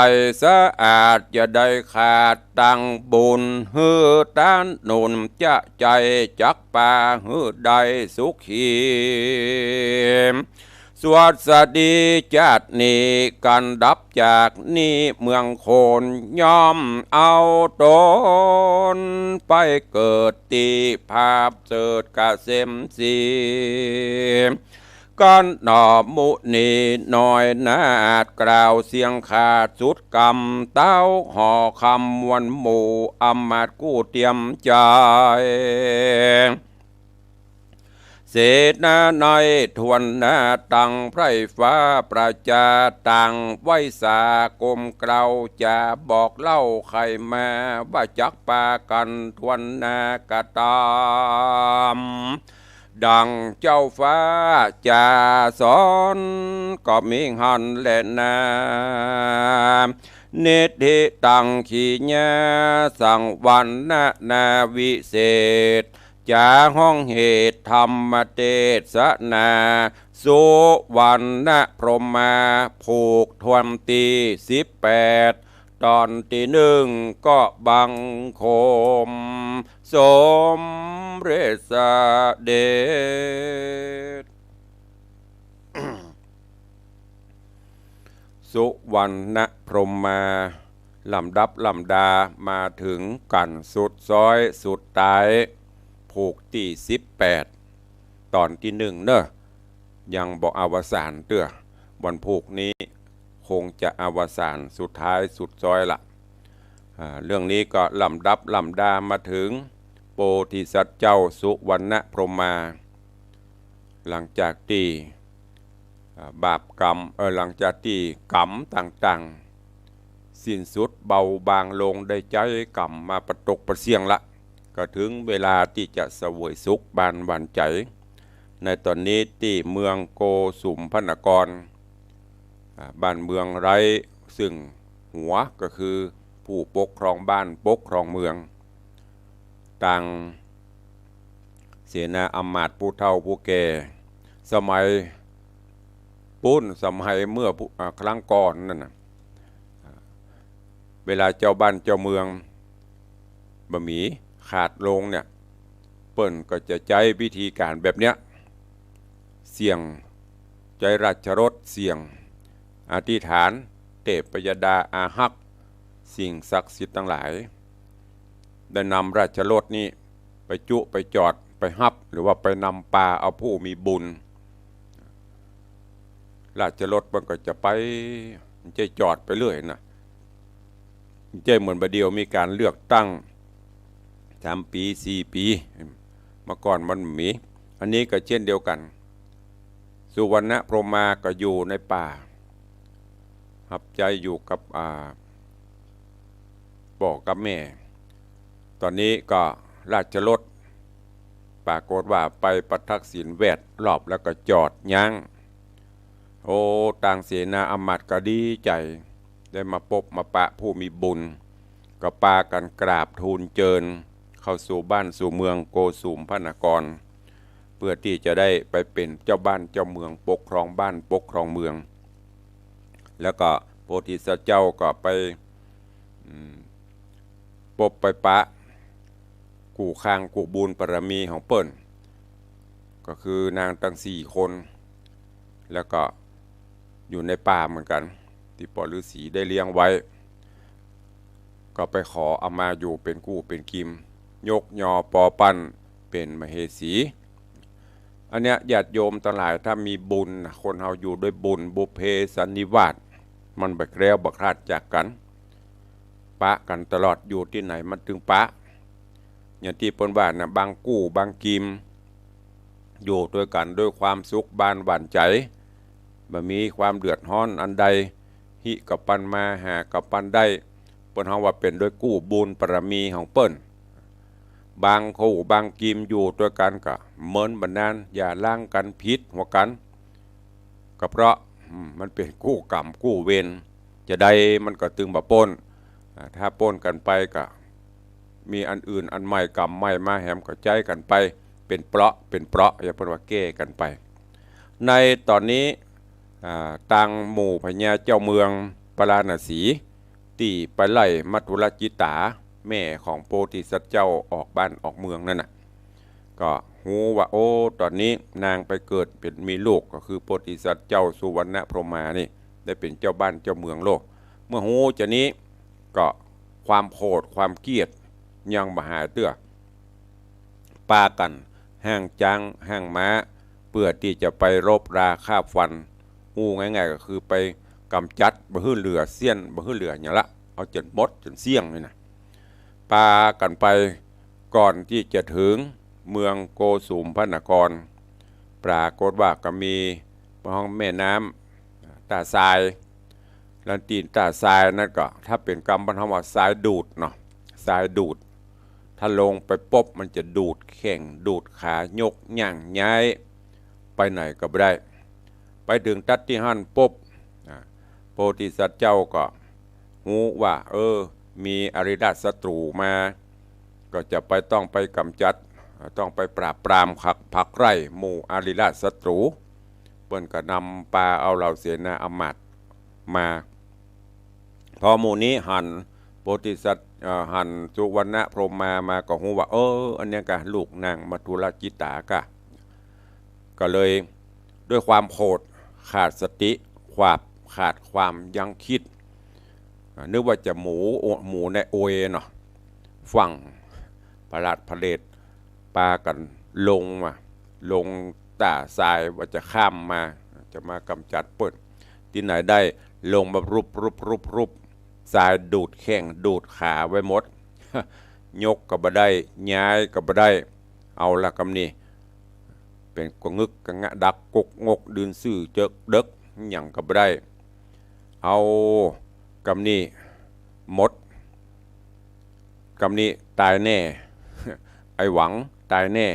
สะอาด จะได้ขาดตังบุญหื้อต้านหนุน จะใจ๋จักปาหื้อได้สุขี สวัสดีจาตินี้ กันดับจากนี้เมืองโคน ย่อมเอาต๋นไปเกิดตี้ผาบเสด็จเกษมสี กันหน่อมุนีน้อยนาฏ กล่าวเสียงขาดสุดกำ เต๊าห่อคำมวลหมู่ อำมาตย์กู้เตรียมใจ๋ เสนาในถ้วนหน้า ตั้งไพร่ฟ้าประจา ตั้งไว้สากลมเกล้า จะบอกเล่าใค่มา ว่าจักปากั๋นถ้วนหน้ากระตำ ดังเจ้าฟ้าจะสอน ก็มีหั้นแลนา นิธิตัง ขีญาสังวรรณนาวิเศษ จะฮ้องเหตุธรรมเตสนา สุวรรณพรหมา ผูกถ้วนตี้สิบแปด ต๋อนตี้นึ่งก็บังคม สมเร็จเสด็จ สุวรรณพรหมา ลำดับลำดามาเถิงกั๋นสุดซ้อยสุดต๊าย ผูกตี้สิบแปด ต๋อนตี้นึ่งเน่อ ยังบ่อวสานเตื้อ วันผูกนี้คงจะอวสานสุดท้ายสุดซ้อยละ อ่า เรื่องนี้ก็ลำดับลำดามาเถิงโพธิสัตว์เจ้าสุวรรณพรหมา หลังจากตี้ อ่า บาปกรรม เอ่อ หลังจากตี้กรรมต่างๆ สิ้นสุดเบาบางลง ได้ใจ๊กรรมมาปะตกปะเสี้ยงละ ก็เถิงเวลาตี้จะเสวยสุขบานหวานใจ๋ ในต๋อนนี้ตี้เมืองโกสุมพนคร อ่า บ้านเมืองไร้ซึ่งหัวก็คือผู้ปกครองบ้านปกครองเมือง ตางเสนาอำมาตย์ผู้เฒ่าผู้แก่ สมัยปู้น สมัยเมื่อผู้ อ่า ครั้งก่อนนั่นน่ะ อ่า เวลาเจ้าบ้านเจ้าเมืองบ่มี ขาดลงเนี่ย เปิ้นก็จะใจ๊วิธีก๋านแบบเนี้ย เสี่ยง ใจ๊ราชรถเสี่ยง อธิษฐาน เตพยดาอาฮักษ์ สิ่งศักดิ์สิทธิ์ตังหลาย ได้นำราชรถนี้ไปจุไปจอด ไปฮับ หรือว่าไปนำปาเอาผู้มีบุญ ราชรถมันก็จะไป บ่ใจ้จอดไปเรื่อยนะ บ่ใจ้เหมือนบ่าเดี่ยวมีก๋านเลือกตั้ง สามปี๋ สี่ปี๋ เมื่อก่อนมันบ่มี อันนี้ก็เช่นเดียวกั๋น สุวรรณพรหมาก็อยู่ในป่า ฮับใจ๊อยู่กับ อ่า ป้อกับแม่ ต๋อนนี้ก็ราชรถ ปรากฏว่าไปประทักษิณแวดรอบแล้วก็จอดยั้ง โอ้ ตางเสนาอำมาตย์ก็ดีใจ๋ ได้มาปบมาปะผู้มีบุญ ก็ปากั๋นกราบทูลเจิญ เข้าสู่บ้านสู่เมืองโกสุมพนคร เพื่อตี้จะได้ไปเป๋นเจ้าบ้านเจ้าเมือง ปกครองบ้านปกครองเมือง แล้วก็โพธิสัตว์เจ้าก็ไป อืม ปบไปปะ กู้ข้างกู้บุญบารมีของเปิ้น ก็คือนางตังสี่คน แล้วก็อยู่ในป่าเหมือนกั๋น ตี้ป้อฤๅษีได้เลี้ยงไว้ ก็ไปขอเอามาอยู่เป๋นกู้เป๋นกิม ยกยอปอปั้นเป๋นมเหสี อันเนี้ยญาติโยมตังหลาย ถ้ามีบุญน่ะ คนเฮาอยู่ด้วยบุญ บุพเพสันนิวาส มันบ่แคล้วบ่คลาดจากกั๋น ปะกั๋นตลอด อยู่ตี้ไหนมันตึงปะ อย่างตี้เปิ้นว่าน่ะ บางกู้บางกิม อยู่ตวยกั๋นด้วยความสุขบานหวานใจ๋ บ่มีความเดือดฮ้อนอันใด ฮิกับปันมา หากับปันได้ เปิ้นฮ้องว่าเป๋นด้วยกู้บุญบารมีของเปิ้น บางกู้บางกิมอยู่ตวยกั๋นก็เหมินบ่นาน หย่าร้างกั๋น ผิดหัวกั๋น ก็เพราะ อืม มันเป๋นกู้กรรมกู้เวร จะใดมันก็ตึงบ่ป๊น อ่า ถ้าป๊นกั๋นไปก็ มีอันอื่นอันใหม่ กรรมใหม่มาแหมก็ใจ๊กั๋นไป เป๋นเปราะเป๋นเปราะ อย่างเปิ้นว่าแก้กั๋นไป ในต๋อนนี้ อ่า ตางหมู่พญาเจ้าเมืองปาราณสี ตี้ไปไล่มัทธุรจิตตา แม่ของโพธิสัตว์เจ้าออกบ้านออกเมืองนั่นน่ะ ก็ฮู้ว่า โอ้ ต๋อนนี้นางไปเกิดเป๋นมีลูก ก็คือโพธิสัตว์เจ้าสุวรรณพรหมานี่ ได้เป๋นเจ้าบ้านเจ้าเมืองโลก เมื่อฮู้จานี้ ก็ความโขดความเกลียดยังบ่หายเตื้อ ปากั๋นฮ้างจ๊างฮ้างม้า เปื้อตี้จะไปรบราฆ่าฟัน อู้ง่ายๆ ก็คือไปก๋ำจัดบ่หื้อเหลือเสี้ยน บ่หื้อเหลือหยังละ เอาจ๋นหมดจ๋นเสี้ยงนี่นะ ปากั๋นไป ก่อนตี้จะเถิงเมืองโกสุมพนคร ปรากฏว่าก็มีห้องแม่น้ำต้าทราย แล้วตี้ต้าทรายนั้นก็ ถ้าเป๋นกำบ้านเฮาว่าทรายดูดเนาะ ทรายดูด ถ้าลงไปปุ๊บมันจะดูดแข้งดูดขายกย่างย้าย ไปไหนก็บ่ได้ ไปเถิงตั๊ดตี้หั้นปุ๊บ อ่า โพธิสัตว์เจ้าก็ฮู้ว่า เออ มีอริราชศัตรูมา ก็จะไป ต้องไปก๋ำจัด ต้องไปปราบปรามขับ ขับไล่หมู่อริราชศัตรู เปิ้นก็นำปาเอาเหล่าเสนาอำมาตย์มา พอหมู่นี้หันโพธิสัตว์ เอ่อ หันสุวรรณพรหมามาก็ฮู้ว่า เออ อันเนี้ยกะลูกนางมัทุรจิตตากะ ก็เลยด้วยความโขดขาดสติ ความขาดความยั้งคิด อ่า นึกว่าจะหมู โอ หมูในโอยเนาะ ฝั่งพระราชพระเดชปากั๋นลงมา ลงต้าทรายว่าจะข้ามมา จะมาก๋ำจัดเปิ้น ตี้ไหนได้ลงมารุบรุบรุบรุบ ทรายดูดแข้งดูดขาไว้หมด ยกก็บ่ได้ ย้ายก็บ่ได้ เอาละกำนี้ เป๋นกะงึกกะงะดักกกงกดื่นซื่อเจิกเดิก หยังก็บ่ได้ เอากำนี้หมด กำนี้ต๋ายแน่ ไอ้หวังต๋ายแน่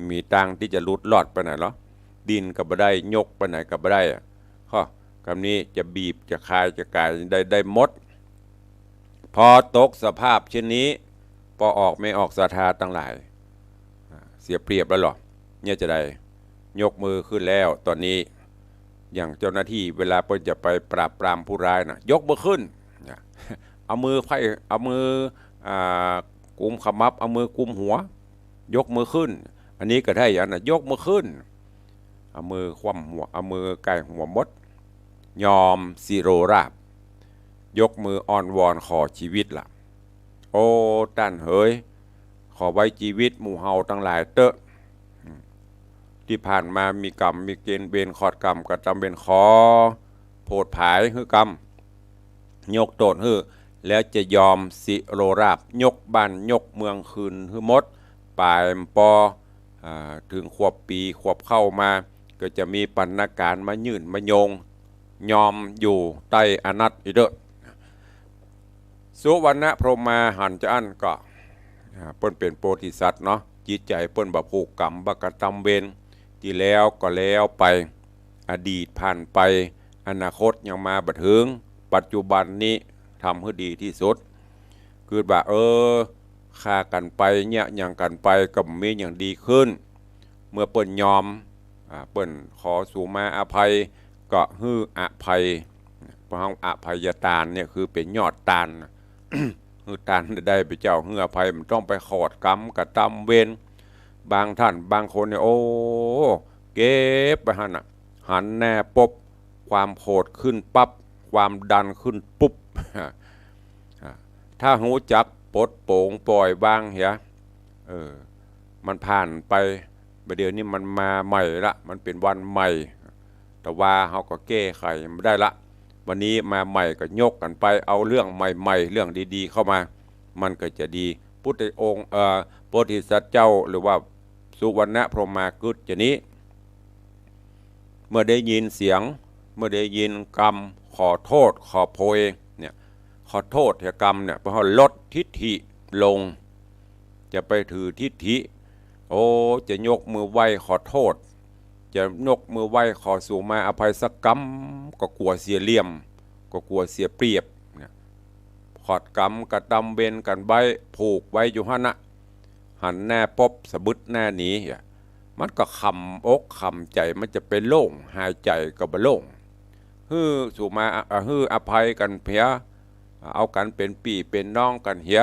มีตางตี้จะหลุดรอดไปไหนเหรอ ดิ้นก็บ่ได้ ยกไปไหนก็บ่ได้อะ ฮะ กำนี้จะบีบจะคายจะก๋ายได้ ได้หมด พอตกสภาพเช่นนี้ ปอออกแม่ออกศรัทธาตังหลาย อ่า เสียเปรียบแล้วเหรอ เนี่ยจะใด ยกมือขึ้นแล้ว ต๋อนนี้ อย่างเจ้าหน้าตี้เวลาเปิ้นจะไปปราบปรามผู้ร้ายน่ะ ยกมือขึ้น เนี่ย เอามือไขว้ เอามือ อ่า กุมขมับ เอามือกุมหัว ยกมือขึ้น อันนี้ก็ได้อันน่ะ ยกมือขึ้น เอามือคว่ำหัว เอามือไก่หัวหมด ยอมสิโรราษฎร์ ยกมืออ้อนวอนขอจีวิตละ โอ้ ต้านเหย ขอไว้จีวิตหมู่เฮาตังหลายเต๊อะ ตี้ผ่านมามีกรรมมีเกณฑ์เวร ขอดกรรมกระตำเวร ขอโผดผายหื้อกำ ยกโต้ษหื้อ แล้วจะยอมสิโรราษฎร์ ยกบ้านยกเมืองคืนหื้อหมด ป๋ายปอ อ่า เถิงขวบปี๋ขวบเข้ามา ก็จะมีปัณณการมายื่นมาโยง ยอมอยู่ใต้อำนาจอีกเต๊อะ สุวรรณพรหมาหันจาอั้นก็ อ่า เปิ้นเป๋นโพธิสัตว์เนาะ จิตใจ๋เปิ้นบ่ผูกกรรมบ่กระตำเวร ตี้แล้วก็แล้วไป อดีตผ่านไป อนาคตยังมาบ่เถิง ปัจจุบันนี้ทำหื้อดีตี้สุด กึ๊ดว่า เออ ฆ่ากั๋นไป เยียะหยังกั๋นไป ก็บ่มีหยังดีขึ้น เมื่อเปิ้นยอม อ่า เปิ้นขอสูมาอภัย ก็หื้ออภัย เพราะอภัยตานเนี่ยคือเป๋นยอดตาน หื้อตานได้ไปเจ้า หื้ออภัย บ่ต้องไปขอดกรรมกระตำเวร บางท่านบางคนเนี่ย โอ้ เก็บไปหั้นน่ะ หันหน้าปุ๊บ ความโขดขึ้นปั๊บ ความดันขึ้นปุ๊บ ถ้าฮู้จักปลดโป๋งปล่อยวางเหีย เออ มันผ่านไป บ่าเดี่ยวนี้มันมาใหม่ละ มันเป๋นวันใหม่ แต่ว่าเฮาก็แก้ไขบ่ได้ละ วันนี้มาใหม่ก็ยกกั๋นไป เอาเรื่องใหม่ๆ เรื่องดีๆ เข้ามา มันก็จะดี พุทธองค์ เอ่อ โพธิสัตว์เจ้า หรือว่าสุวรรณพรหมากึ๊ดจานี้ เมื่อได้ยินเสียง เมื่อได้ยินกำขอโทษขอโพยเนี่ย ขอโทษเหียกำเนี่ย เพราะว่าลดทิฐิลง จะไปถือทิฐิ โอ้ จะยกมือไหว้ขอโทษ จะยกมือไหว้ขอสูมาอภัยสักกำ ก็กั๋วเสียเหลี่ยม ก็กั๋วเสียเปรียบเนี่ย ขอดกรรมกระตำเวรกั๋นไว้ ผูกไว้อยู่หั้นนะ หันหน้าปุ๊บสะบึดหน้าหนีอะ มันก็คำอกคำใจ๋ มันจะไปโล่ง หายใจ๋ก็บ่โล่ง หื้อสูมา อ่ะ หื้ออภัยกั๋นเหีย เอากั๋นเป๋นปี้เป๋นน้องกั๋นเหีย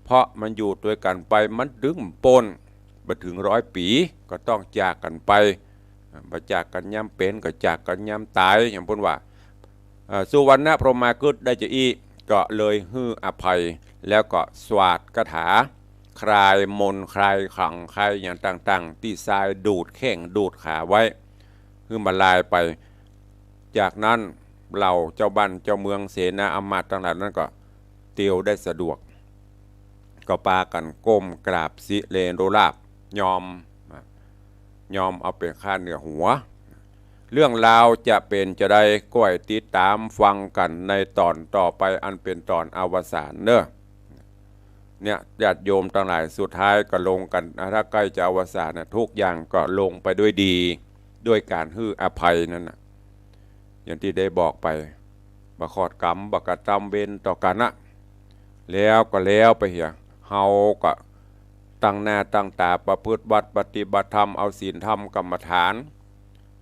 เพราะมันอยู่ตวยกั๋นไป มันดึงบ่ป๊น บ่เถิงร้อยปี๋ ก็ต้องจากกั๋นไป อ่า บ่จากกั๋นยามเป๋น ก็จากกั๋นยามต๋าย อย่างเปิ้นว่า อ่า สุวรรณพรหมากฤษได้จะอี้ ก็เลยหื้ออภัย แล้วก็สวาทคาถา คลายมนต์ คลายขลัง คลายอย่างต่างๆ ตี้ทรายดูดแข้งดูดขาไว้ หื้อมันลายไป จากนั้นเหล่าเจ้าบ้านเจ้าเมืองเสนาอำมาตย์ตังหลายนั้นก็เตียวได้สะดวก ก็ปากั๋นก้มกราบสิเลนโรราบ ยอม ยอมเอาเป๋นค่าเหนือหัว เรื่องราวจะเป๋นจาใด ก้อยติดต๋ามฟังกั๋นในต๋อนต่อไป อันเป๋นต๋อนอวสานเนาะ เนี่ย ญาติโยมตังหลาย สุดท้ายก็ลงกั๋น ถ้าใก้จะอวสานน่ะ ทุกอย่างก็ลงไปด้วยดี ด้วยก๋านหื้ออภัยนั่นน่ะ อย่างตี้ได้บอกไป บ่ขอดกรรม บ่กระตำเวรต่อกั๋นนะ แล้วก็แล้วไปเหีย เฮาก็ตั้งหน้าตั้งต๋าประพฤติวัตรปฏิบัติธรรม เอาศีลธรรมกรรมฐาน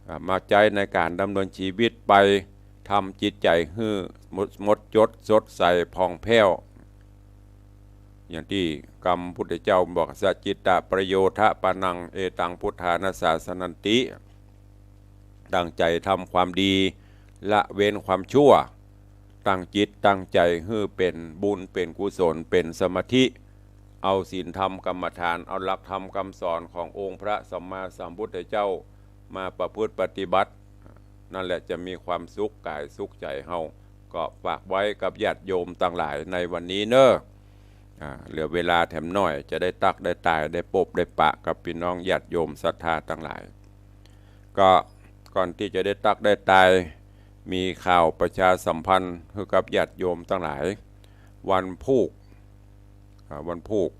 อ่า มาใจ๊ในก๋านดำเนินชีวิตไป ทำจิตใจ๋หื้อหมด หมดจดสดใสผ่องแผ้ว อย่างตี้กำพุทธเจ้าบอก สัจจิตตะประโยชน์ปะนัง เอตังพุทธานะสาสนันติ ตั้งใจ๋ทำความดี ละเว้นความชั่ว ตั้งจิตตั้งใจ๋หื้อเป๋นบุญเป๋นกุศลเป๋นสมาธิ เอาศีลธรรมกรรมฐาน เอาหลักธรรมคำสอนขององค์พระสัมมาสัมพุทธเจ้ามาประพฤติปฏิบัติ นั่นแหละจะมีความสุขก๋ายสุขใจ๋เฮา ก็ฝากไว้กับญาติโยมตังหลายในวันนี้เนาะ อ่า เหลือเวลาแถมหน้อย จะได้ตั๊กได้ตาย ได้ปบได้ปะกับปี้น้องญาติโยมศรัทธาตังหลาย ก็ก่อนตี้จะได้ตั๊กได้ตาย มีข่าวประชาสัมพันธ์หื้อกับญาติโยมตังหลาย วันพูก อ่า วันพูก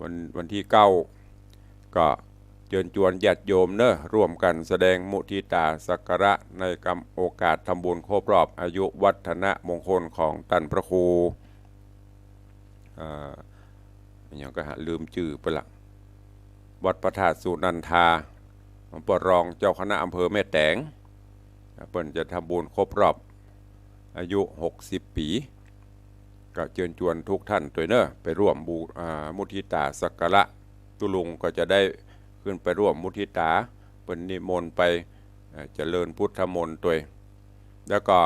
วัน วันตี้เก้า ก็เจิญจวนญาติโยมเนาะ ร่วมกั๋นแสดงมุทิตาสักการะในกำ โอกาสทำบุญครบรอบอายุวัฒนมงคลของต้านพระครู อ่า อะหยังก็หาลืมจื้อไปละ วัดพระธาตุสุนันทา หลวงป้อรองเจ้าคณะอำเภอแม่แตง เปิ้นจะทำบุญครบรอบอายุหกสิบปี๋ ก็เจิญจวนทุกท่านตวยเนาะ ไปร่วมบู อ่า มุทิตาสักการะ ตุ๊ลุงก็จะได้ขึ้นไปร่วมมุทิตา เปิ้นนิมนต์ไป เอ่อ เจริญพุทธมนต์ตวย แล้วก็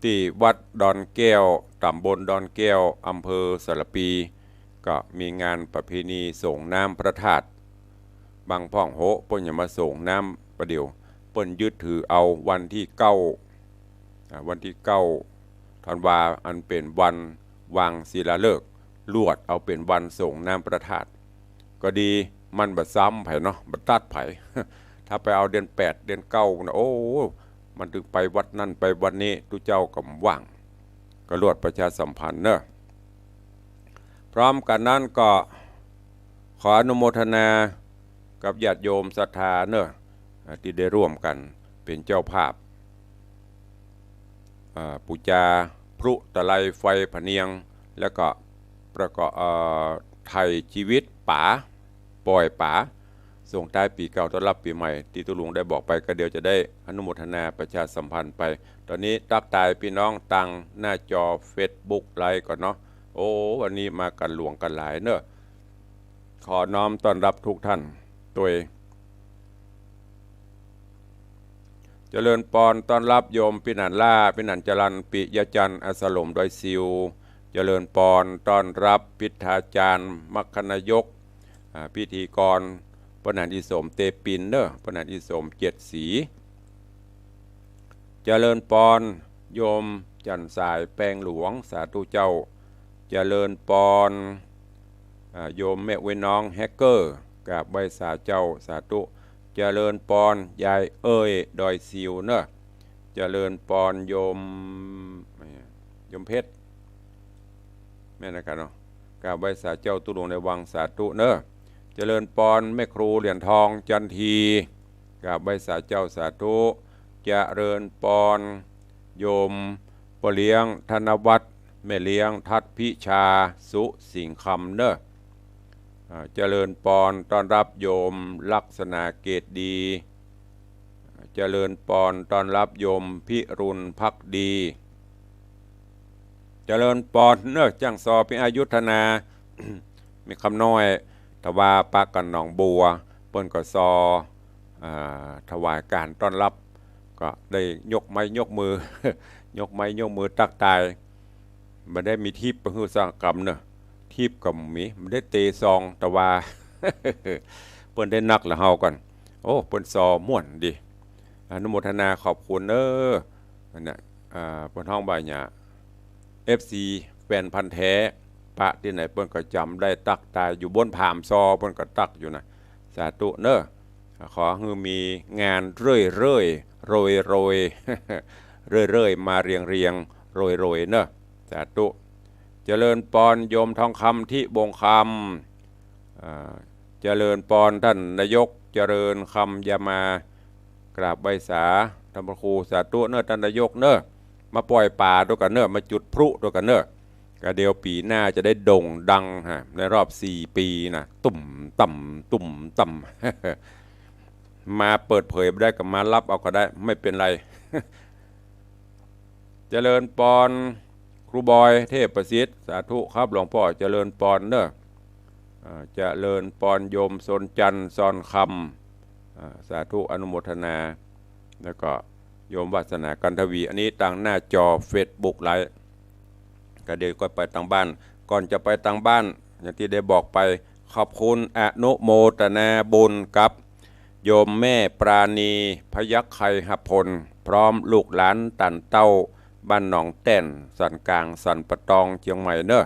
ตี้วัดดอนแก้ว ต๋ำบลดอนแก้ว อำเภอสารภี ก็มีงานประเพณีส่งน้ำพระธาตุ บางพ่องโห เปิ้นจะมาส่งน้ำประเดี๋ยว เปิ้นยึดถือเอาวันตี้เก้า อ่า วันตี้เก้าธันวา อันเป๋นวันวางศิลาฤกษ์ ลวดเอาเป๋นวันส่งน้ำพระธาตุ ก็ดี มันบ่ซ้ำใผเนาะ บ่ตัดใผ ถ้าไปเอาเดือนแปด เดือนเก้านะ โอ้ มันตึงไปวัดนั่นไปวัดนี้ ตุ๊เจ้าก็บ่ว่าง ก็ลวดประชาสัมพันธ์เนาะ พร้อมกั๋นนั้นก็ขออนุโมทนากับญาติโยมศรัทธาเนาะ อ่า ตี้ได้ร่วมกั๋นเป๋นเจ้าภาพ อ่า ปู๋จาพลุตะไลไฟพะเนียง แล้วก็ประกอบ เอ่อ ไถ่ชีวิตป๋า ป่อยป๋า ส่งต้ายปี๋เก่าต้อนรับปี๋ใหม่ ตี้ตุ๊ลุงได้บอกไป ก็เดี๋ยวจะได้อนุโมทนาประชาสัมพันธ์ไป ต๋อนนี้ตั๊กตายปี้น้องตางหน้าจอเฟซบุ๊กไลฟ์ก่อนเนาะ โอ้ วันนี้มากั๋นหลวงกั๋นหลายเนาะ ขอน้อมต้อนรับทุกท่านตวย เจริญปอนต้อนรับโยมปี้หนานล่า ปี้หนานจรัญ ปิยะจันทร์ อสลม ดอยซิว เจริญปอนต้อนรับพิธาจารย์ มคคนายก อ่า พิธีกร ป้อหนานอีสม เตปินเนาะ ป้อหนานอีสม เจ็ดสี เจริญปอนโยมจันทร์สาย แปงหลวง สาธุเจ้า เจริญปอน อ่า โยมแม่อุ๊ยน้อง แฮกเกอร์ กราบไหว้สาเจ้า สาธุ เจริญปอนยายเอ้ย ดอยซิวเนาะ เจริญปอนโยม โยมเพชร แม่นนะครับเนาะ กราบไหว้สาเจ้าตุ๊ลุงในวัง สาธุเนาะ เจริญปอนแม่ครูเหรียญทอง จันที กราบไหว้สาเจ้า สาธุ เจริญปอนโยมป้อเลี้ยงธนวัฒน์ แม่เลี้ยงทัดพิชา สุสิงห์คำเนาะ อ่า เจริญปอนต้อนรับโยมลักษณะเกตดี เจริญปอนต้อนรับโยมพิรุณภักดี เจริญปอนเนาะ จ้างซอพิอายุธนา แม่คำน้อย ถ้าว่าปะกั๋นหนองบัว เปิ้นก็ซอ อ่า ถวายก๋านต้อนฮับ ก็ได้ยกไม้ยกมือ ยกไม้ยกมือตั๊กตาย บ่ได้มีทิปไปหื้อสักกำเนาะ ทิปก็บ่มี บ่ได้เตซอง แต่ว่า เปิ้นได้นักละเฮาก่อน โอ้ เปิ้นซอม่วนดี อนุโมทนาขอบคุณเน้อ อันเนี้ย อ่า เปิ้นฮ้องว่าหยัง เอฟซี แฟนพันธุ์แท้ ปะตี้ไหนเปิ้นก็จ๋ำได้ตั๊กตาย อยู่บนผามซอเปิ้นก็ตั๊กอยู่นะ สาธุเน้อ ขอหื้อมีงานเรื่อยๆ โรยๆ เรื่อยๆ มาเรียงๆ โรยๆ เน้อ สาธุ เจริญปอนโยมทองคำ ทิวงศ์คำ อ่า เจริญปอนท่านนายก เจริญคำยามมา กราบไหว้สาท่านพระครู สาธุเน้อท่านนายกเน้อ มาปล่อยป๋าตวยกั๋นเน้อ มาจุดพลุตวยกั๋นเน้อ ก็เดี๋ยวปี๋หน้าจะได้โด่งดังฮะ ในรอบสี่ปี๋นะ ตุ้มต่ำ ตุ้มต่ำ มาเปิดเผยบ่ได้ก็มาฮับเอาก็ได้ ไม่เป็นไร เจริญปอน ครูบอย เทพประสิทธิ์ สาธุครับหลวงป้อ เจริญปอนเน้อ อ่า เจริญปอนโยมสนจันทร์ ซอนคำ อ่า สาธุอนุโมทนา แล้วก็โยมวาสนา กันทวี อันนี้ตางหน้าจอเฟซบุ๊กไลฟ์ ก็เดี๋ยวก็ไปตางบ้าน ก่อนจะไปตางบ้าน อย่างตี้ได้บอกไป ขอบคุณอนุโมทนาบุญกับโยมแม่ปราณี พยัคฆ์ไคหพล พร้อมลูกหลานต้านเต้า บ้านหนองแต้น สันก๋าง สันป่าตอง เจียงใหม่เน้อ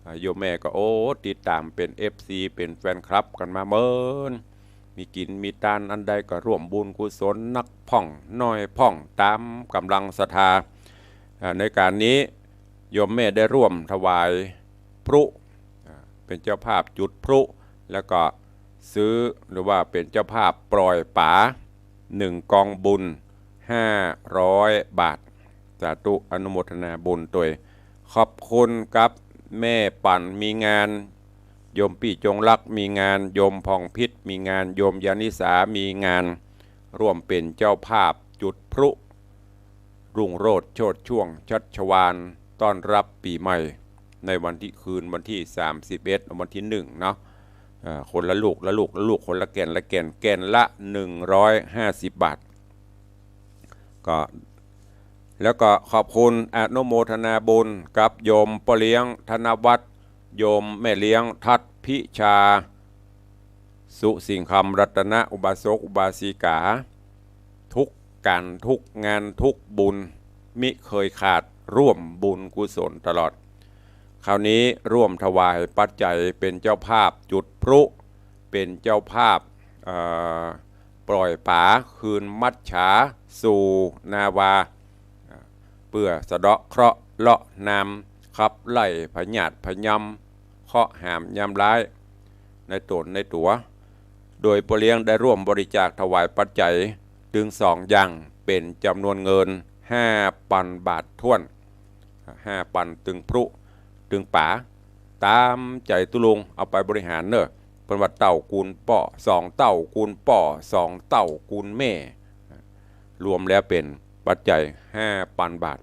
อ่า โยมแม่ก็ โอ้ ติดต๋ามเป๋นเอฟซี เป๋นแฟนคลับกั๋นมาเมิน มีกิ๋นมีตานอันใดก็ร่วมบุญกุศลนักพ่องน้อยพ่องต๋ามก๋ำลังศรัทธา อ่า ในก๋านนี้โยมแม่ได้ร่วมถวายพลุ อ่า เป๋นเจ้าภาพจุดพลุ แล้วก็ซื้อหรือว่าเป๋นเจ้าภาพปล่อยป๋า หนึ่งกองบุญ ห้าร้อยบาท สาธุอนุโมทนาบุญตวย ขอบคุณกับแม่ปั่นมีงาน โยมปี้จงรักมีงาน โยมผ่องพิษมีงาน โยมยานิสามีงาน ร่วมเป๋นเจ้าภาพจุดพลุ รุ่งโรจน์โชติช่วงชัชวาล ต้อนฮับปี๋ใหม่ ในวันตี้ คืนวันตี้สามสิบเอ็ด วันตี้หนึ่งเนาะ เอ่อ คนละลูกละลูกละลูก คนละแก่นละแก่น แก่นละหนึ่งร้อยห้าสิบบาท ก็ แล้วก็ขอบคุณอนุโมทนาบุญกับโยมป้อเลี้ยงธนวัฒน์ โยมแม่เลี้ยงทัศน์พิชา สุสิงคำรัตนะ อุบาสกอุบาสิกา ทุกก๋านทุกงานทุกบุญ มิเคยขาด ร่วมบุญกุศลตลอด คราวนี้ร่วมถวายปัจจัยเป๋นเจ้าภาพจุดพลุ เป๋นเจ้าภาพ เอ่อ ปล่อยป๋าคืนมัจฉาสู่นาวา เปื้อสะเดาะเคราะห์เลาะนาม ขับไล่พยาธิพยำ เคราะห์หามยามร้าย ในต๋นในตั๋ว โดยป้อเลี้ยงได้ร่วมบริจาคถวายปัจจัย ตึงสองอย่าง เป๋นจ๋ำนวนเงินห้าปันบาทถ้วน ห้าปันตึงพลุ ตึงป๋า ต๋ามใจ๋ตุ๊ลุง เอาไปบริหารเน้อ เปิ้นว่าเต้ากูลป้อ สองเต้ากูลป้อ สองเต้ากูลแม่ รวมแล้วเป๋นปัจจัยห้าปันบาท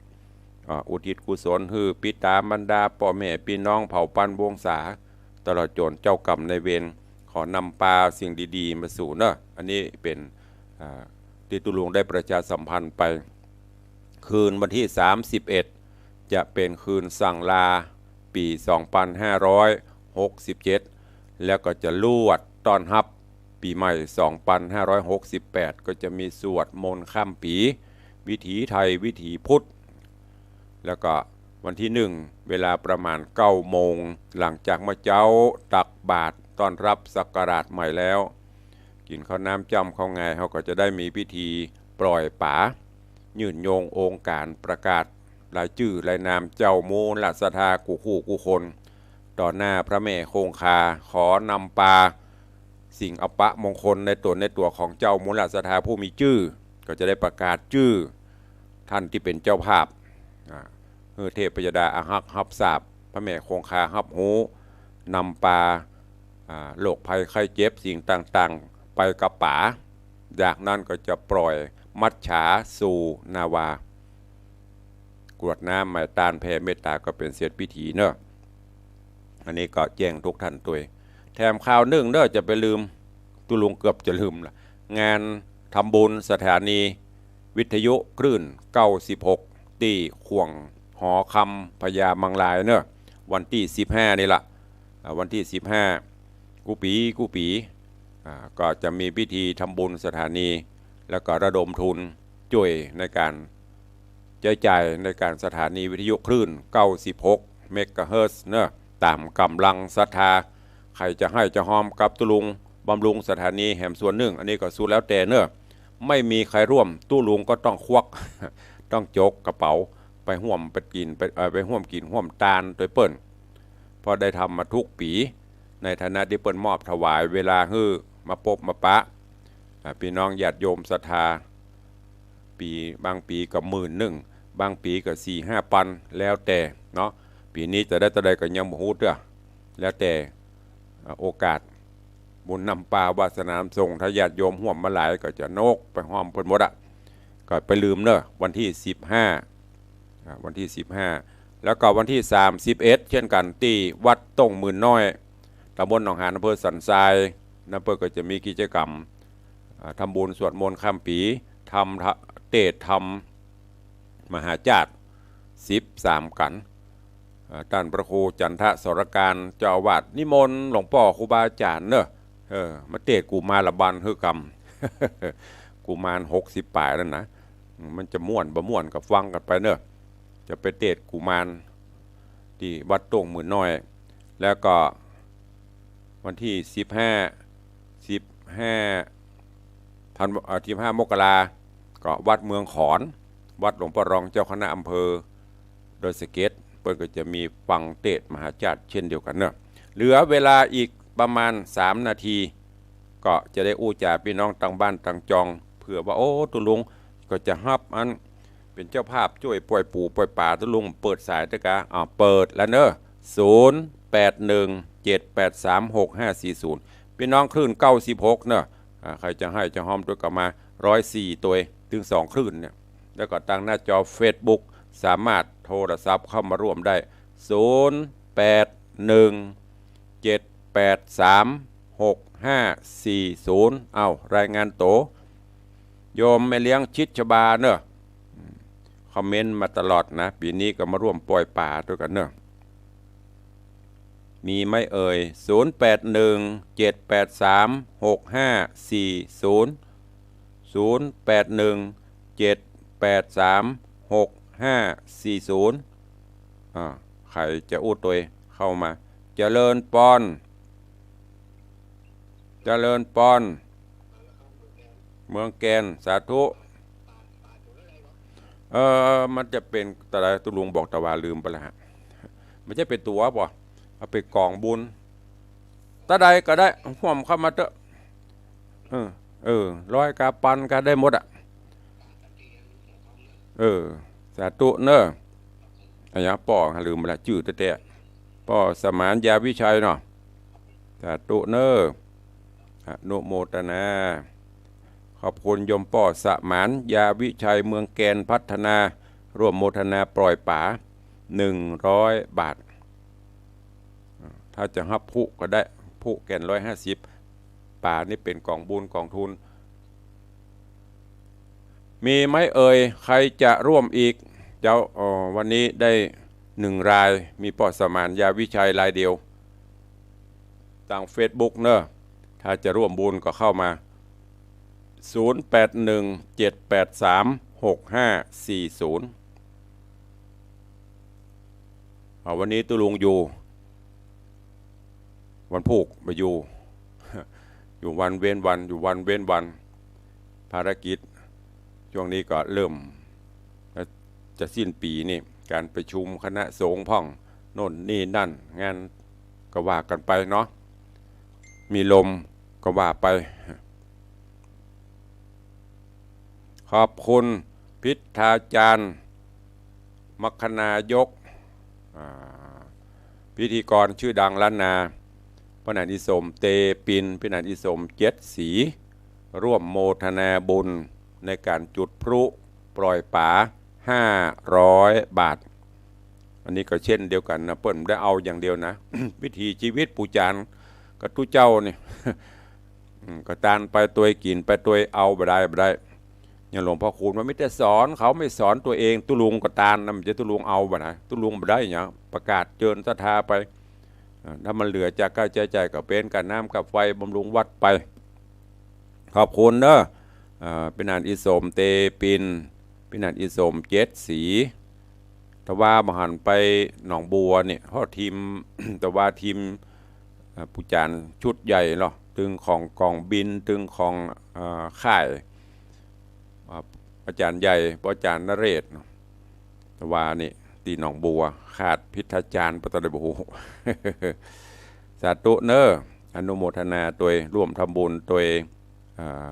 อ่า อุทิศกุศลหื้อปิต๋าบรรดาป้อแม่ปี้น้องเผ่าปันวงศา ตลอดจ๋นเจ้ากรรมนายเวร ขอนำปาสิ่งดีๆ มาสู่เน้อ อันนี้เป๋น อ่า ตี้ตุ๊ลุงได้ประชาสัมพันธ์ไป คืนวันตี้สามสิบเอ็ด จะเป๋นคืนสั่งลา ปี๋สองปันห้าร้อยหกสิบเจ็ด แล้วก็จะลวดต้อนฮับปี๋ใหม่สองปันห้าร้อยหกสิบแปด ก็จะมีสวดมนต์ข้ามปี๋ วิถีไทยวิถีพุทธ แล้วก็วันตี้หนึ่ง เวลาประมาณเก้าโมง หลังจากเมื่อเจ๊าตักบาตรต้อนฮับศักราชใหม่แล้ว กิ๋นข้าวน้ำจ้ำข้าวงาย เฮาก็จะได้มีพิธีปล่อยป๋า ยื่นโยงองค์ก๋านประกาศรายจื้อรายนามเจ้ามูลศรัทธากู้คู่กู้คน ต่อหน้าพระแม่คงคา ขอนำปาสิ่งอัปมงคลในต๋นในตั๋วของเจ้ามูลศรัทธาผู้มีจื้อ ก็จะได้ประกาศจื้อต้านตี้เป๋นเจ้าภาพ อ่า หื้อเทพยดาอาฮักฮับทราบ พระแม่คงคาฮับฮู้ นำปา อ่า โรคภัยไข้เจ็บสิ่งต่างๆ ไปกับป๋า จากนั้นก็จะปล่อยมัจฉาสู่นาวา กรวดน้ำไหม้ตานแผ่เมตต๋าก็เป๋นเสร็จพิธีเนาะ อันนี้ก็แจ้งทุกท่านตวย แถ ถมข่าวนึ่งเน่อ จะไปลืม ตุ๊ลุงเกือบจะลืมละ งานทำบุญสถานีวิทยุคลื่นเก้าสิบหก ตี้ข่วงหอคำพญามังรายเน่อ วันตี้สิบห้านี่ละ อ่า วันตี้สิบห้า กู้ปี๋ กู้ปี๋ อ่า ก็จะมีพิธีทำบุญสถานี แล้วก็ระดมทุนจ้วยในก๋านใจ๊จ่ายในก๋านสถานีวิทยุคลื่นเก้าสิบหกเมกะเฮิรตซ์เน่อ ต๋ามก๋ำลังศรัทธา ใผจะให้จะฮอมกับตุ๊ลุงบำรุงสถานีแหมส่วนนึ่ง อันนี้ก็สุดแล้วแต่เน่อ ไม่มีใผร่วม ตุ๊ลุงก็ต้องควัก ต้องจกกระเป๋าไปฮ่วม ไปกิ๋น ไป เอ่อ ไปฮ่วมกิ๋นฮ่วมตานตวยเปิ้น เพราะได้ทำมากู้ปี๋ ในฐานะตี้เปิ้นมอบถวายเวลาหื้อมาปบมาปะ อ่า ปี้น้องญาติโยมศรัทธา ปี๋ บางปี๋ก็หมื่นนึ่ง บางปี๋ก็สี่ห้าปัน แล้วแต่เนาะ ปี๋นี้จะได้เต้าใดก็ยังบ่ฮู้เตื้อ แล้วแต่ อ่า โอกาส บุญนำปาวาสนานำส่ง ถ้าญาติโยมฮ่วมมาหลายก็จะโนกไปฮ่อมเปิ้นหมดอะ ก็ไปลืมเน่อ วันตี้สิบห้า อ่า วันตี้สิบห้า แล้วก็วันตี้สามสิบเอ็ด เช่นกั๋น ตี้วัดต้งหมื่นน้อย ต๋ำบลหนองหาน อำเภอสันทราย นั้นเปิ้นก็จะมีกิจกรรม อ่า ทำบุญสวดมนต์ข้ามปี๋ ทำเตศน์ทำมหาจ๊าติ สิบสามกั๋น อ่า ต้านพระครูจันทสรการ เจ้าอาวาสนิมนต์หลวงป้อครูบาอาจ๋ารย์เน่อ เออ มาเตศน์กุมารบันหื้อกำ กุมารหกสิบป๋ายแล้วนะ อืม มันจะม่วนบ่ม่วนก็ฟังกั๋นไปเน่อ จะไปเตศน์กุมารตี้วัดต้งหมื่นน้อย แล้วก็วันตี้สิบห้า สิบห้า ธันวา เอ่อ สิบห้ามกรา ก็วัดเมืองขอน วัดหลวงป้อรองเจ้าคณะอำเภอดอยสะเก็ด เปิ้นก็จะมีฟังเตศน์มหาจ๊าติเช่นเดียวกั๋นเน่อ เหลือเวลาอีกประมาณสามนาที ก็จะได้อู้จ๋าปี้น้องตางบ้านตางจอง เผื่อว่า โอ้ ตุ๊ลุงก็จะฮับอัน เป๋นเจ้าภาพจ้วยป่อยปู๋ป่อยป๋า ตุ๊ลุงเปิดสายเต๊อะกา อ้าว เปิดแล้วเน่อ ศูนย์แปดหนึ่งเจ็ดแปดสามหกห้าสี่ศูนย์ ปี้น้องคลื่นเก้าสิบหกเน่อ อ่า ใผจะให้จะฮอมตวยก็มา ร้อยสี่ตวย ตึงสองคลื่นเนี่ย แล้วก็ตางหน้าจอเฟซบุ๊ก สามารถโทรศัพท์เข้ามาร่วมได้ ศูนย์แปดหนึ่งเจ็ดแปดสามหกห้าสี่ศูนย์ เอ้า รายงานตั๋ว โยมแม่เลี้ยงชิดชบาเน่อ คอมเมนต์มาตลอดนะ ปี๋นี้ก็มาร่วมป่อยป๋าตวยกั๋นเน่อ มีไหมเอ่ย ศูนย์แปดหนึ่งเจ็ดแปดสามหกห้าสี่ศูนย์ ศูนย์แปดหนึ่งเจ็ดแปดสามหกห้าสี่ศูนย์ อ่า ใผจะอู้ตวยเข้ามา เจริญปอน เจริญปอน เมืองแกน สาธุ เออ มันจะเป๋นตะใด ตุ๊ลุงบอกตะวา ลืมไปแล้วฮะ มันจะเป๋นตั๋วบ่ เอาไปก๋องบุญ ตะใดก็ได้ ฮ่วมเข้ามาเต๊อะ เออ เออ ร้อยกาปันกาได้หมดอะ เออ สาธุเน่อ อะหยังป้อ ลืมไปละ จื้อแต๊ๆ ป้อสมาน ยาวิชัยเนาะ สาธุเน่อ อนุโมทนา ขอบคุณโยมป้อสมาน ยาวิชัย เมืองแกนพัฒนา ร่วมโมทนาป่อยป๋า หนึ่งร้อยบาท ถ้าจะฮับผู้ก็ได้ ผู้แกนร้อยห้าสิบ ป๋านี่เป๋นก๋องบุญก๋องทุน มีไหมเอ่ย ใผจะร่วมอีก เจ้า เอ่อ วันนี้ได้หนึ่งราย มีป้อสมาน ยาวิชัย รายเดียว ตางเฟซบุ๊กเน่อ ถ้าจะร่วมบุญก็เข้ามา ศูนย์แปดหนึ่งเจ็ดแปดสามหกห้าสี่ศูนย์ อ่า วันนี้ตุ๊ลุงอยู่ วันพูกบ่อยู่ อยู่วันเว้นวัน อยู่วันเว้นวัน ภารกิจ ช่วงนี้ก็เริ่ม จะสิ้นปี๋นี่ ก๋านประชุมคณะสงฆ์พ่อง โน่นนี่นั่น งานก็ว่ากั๋นไปเนาะ มีลมก็ว่าไป ขอบคุณพิธาจารย์ มัคคณายก อ่า พิธีกรชื่อดังล้านนา ป้อหนานอิสม เตปิน ป้อหนานอิสม เจ็ดสี ร่วมโมทนาบุญในก๋านจุดพลุป่อยป๋า ห้าร้อยบาท อันนี้ก็เช่นเดียวกั๋นนะ เปิ้นบ่ได้เอาอย่างเดียวนะ วิถีชีวิตปู่จ๋ารย์ ก็ตุ๊เจ้านี่ อืม ก็ตานไปตวย กิ๋นไปตวย เอาบ่ได้ บ่ได้ อย่างหลวงพ่อคูณว่ามีแต่สอนเขา ไม่สอนตัวเอง ตุ๊ลุงก็ตานนะ มันจะตุ๊ลุงเอาบ่ได้ ตุ๊ลุงบ่ได้หยัง ประกาศเจิญศรัทธาไป อ่า ถ้ามันเหลือจากค่าใจ๊จ่ายก็เป๋นก้าน้ำก้าไฟบำรุงวัดไป ขอบคุณเน้อ อ่า เป๋นอันอี่สมเตปิน เป๋นอันอี่สมเจ็ดสี ตะวาบ่หันไปหนองบัวเนี่ย เพราะทีม ตะวาทีม อ่า ปู่จ๋ารย์ชุดใหญ่เนาะ ตึงของก๋องบิน ตึงของ อ่า ค่าย อ่า อาจ๋ารย์ใหญ่ ป้ออาจ๋ารย์นเรศเนาะ ตะวานี่ ตี้หนองบัว ขาดพิทยาจารย์ ปะตะเลยบ่ฮู้ สาธุเน้อ อนุโมทนาตวย ร่วมทำบุญตวย อ่า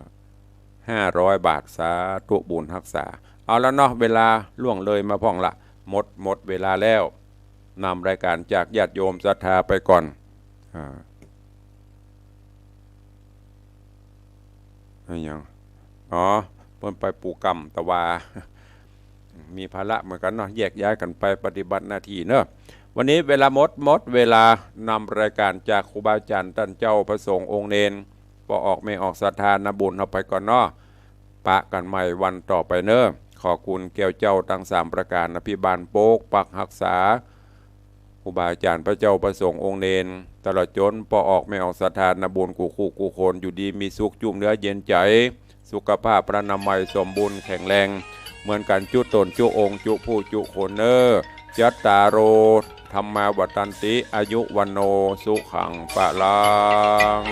ห้าร้อยบาท สาธุบุญฮักษา เอาละเนาะ เวลาล่วงเลยมาพ่องละ หมด หมดเวลาแล้ว นำรายการจากญาติโยมศรัทธาไปก่อน อ่า อะหยัง อ๋อ เปิ้นไปปูกรรมตะวา มีภาระเหมือนกั๋นเนาะ แยกย้ายกั๋นไปปฏิบัติหน้าตี้เนาะ วันนี้เวลาหมด หมดเวลา นำรายการจากครูบาอาจ๋ารย์ต้านเจ้าพระสงฆ์องค์เณร ป้อออกแม่ออกศรัทธานะบุญเฮาไปก่อนเนาะ ปะกั๋นใหม่วันต่อไปเน้อ ขอคุณแก้วเจ้าตังสามประก๋าน อภิบาลปกปักฮักษา ครูบาอาจ๋ารย์พระเจ้าพระสงฆ์องค์เณร ตลอดจ๋นป้อออกแม่ออกศรัทธานะบุญกู้คู่กู้คน อยู่ดีมีสุข จุ่มเนื้อเย็นใจ๋ สุขภาพพลานามัยสมบูรณ์แข็งแรง เหมือนกั๋นจุ๊ต๋นจุ๊องค์จุ๊ผู้จุ๊คนเน้อ จัตตาโร ธัมมาวัฑฒันติ อายุ วัณโณ สุขัง พลัง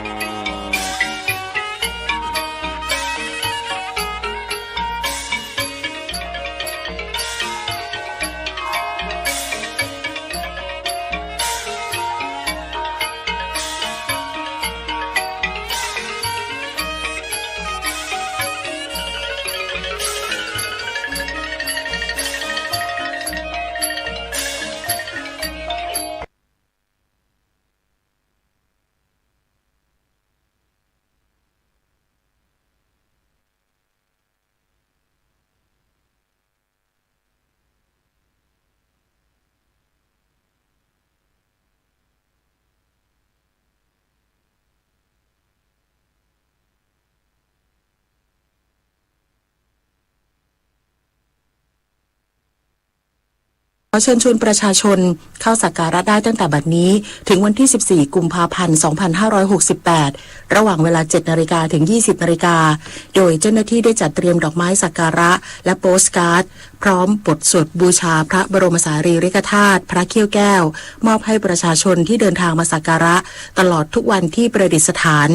ขอเชิญชวนประชาชนเข้าสักการะได้ตั้งแต่บัดนี้ถึงวันที่ สิบสี่ กุมภาพันธ์ สองพันห้าร้อยหกสิบแปด ระหว่างเวลา เจ็ดนาฬิกา ถึง ยี่สิบนาฬิกา โดยเจ้าหน้าที่ได้จัดเตรียมดอกไม้สักการะและโปสการ์ด พร้อมบทสวดบูชาพระบรมสารีริกธาตุ พระเขี้ยวแก้ว มอบให้ประชาชนที่เดินทางมาสักการะตลอดทุกวันที่ประดิษฐาน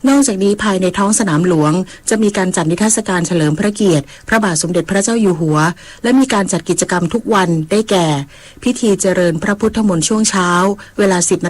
นอกจากนี้ภายในท้องสนามหลวงจะมีการจัดนิทรรศการเฉลิมพระเกียรติพระบาทสมเด็จพระเจ้าอยู่หัว และมีการจัดกิจกรรมทุกวันได้แก่ พิธีเจริญพระพุทธมนต์ช่วงเช้า เวลา สิบนาฬิ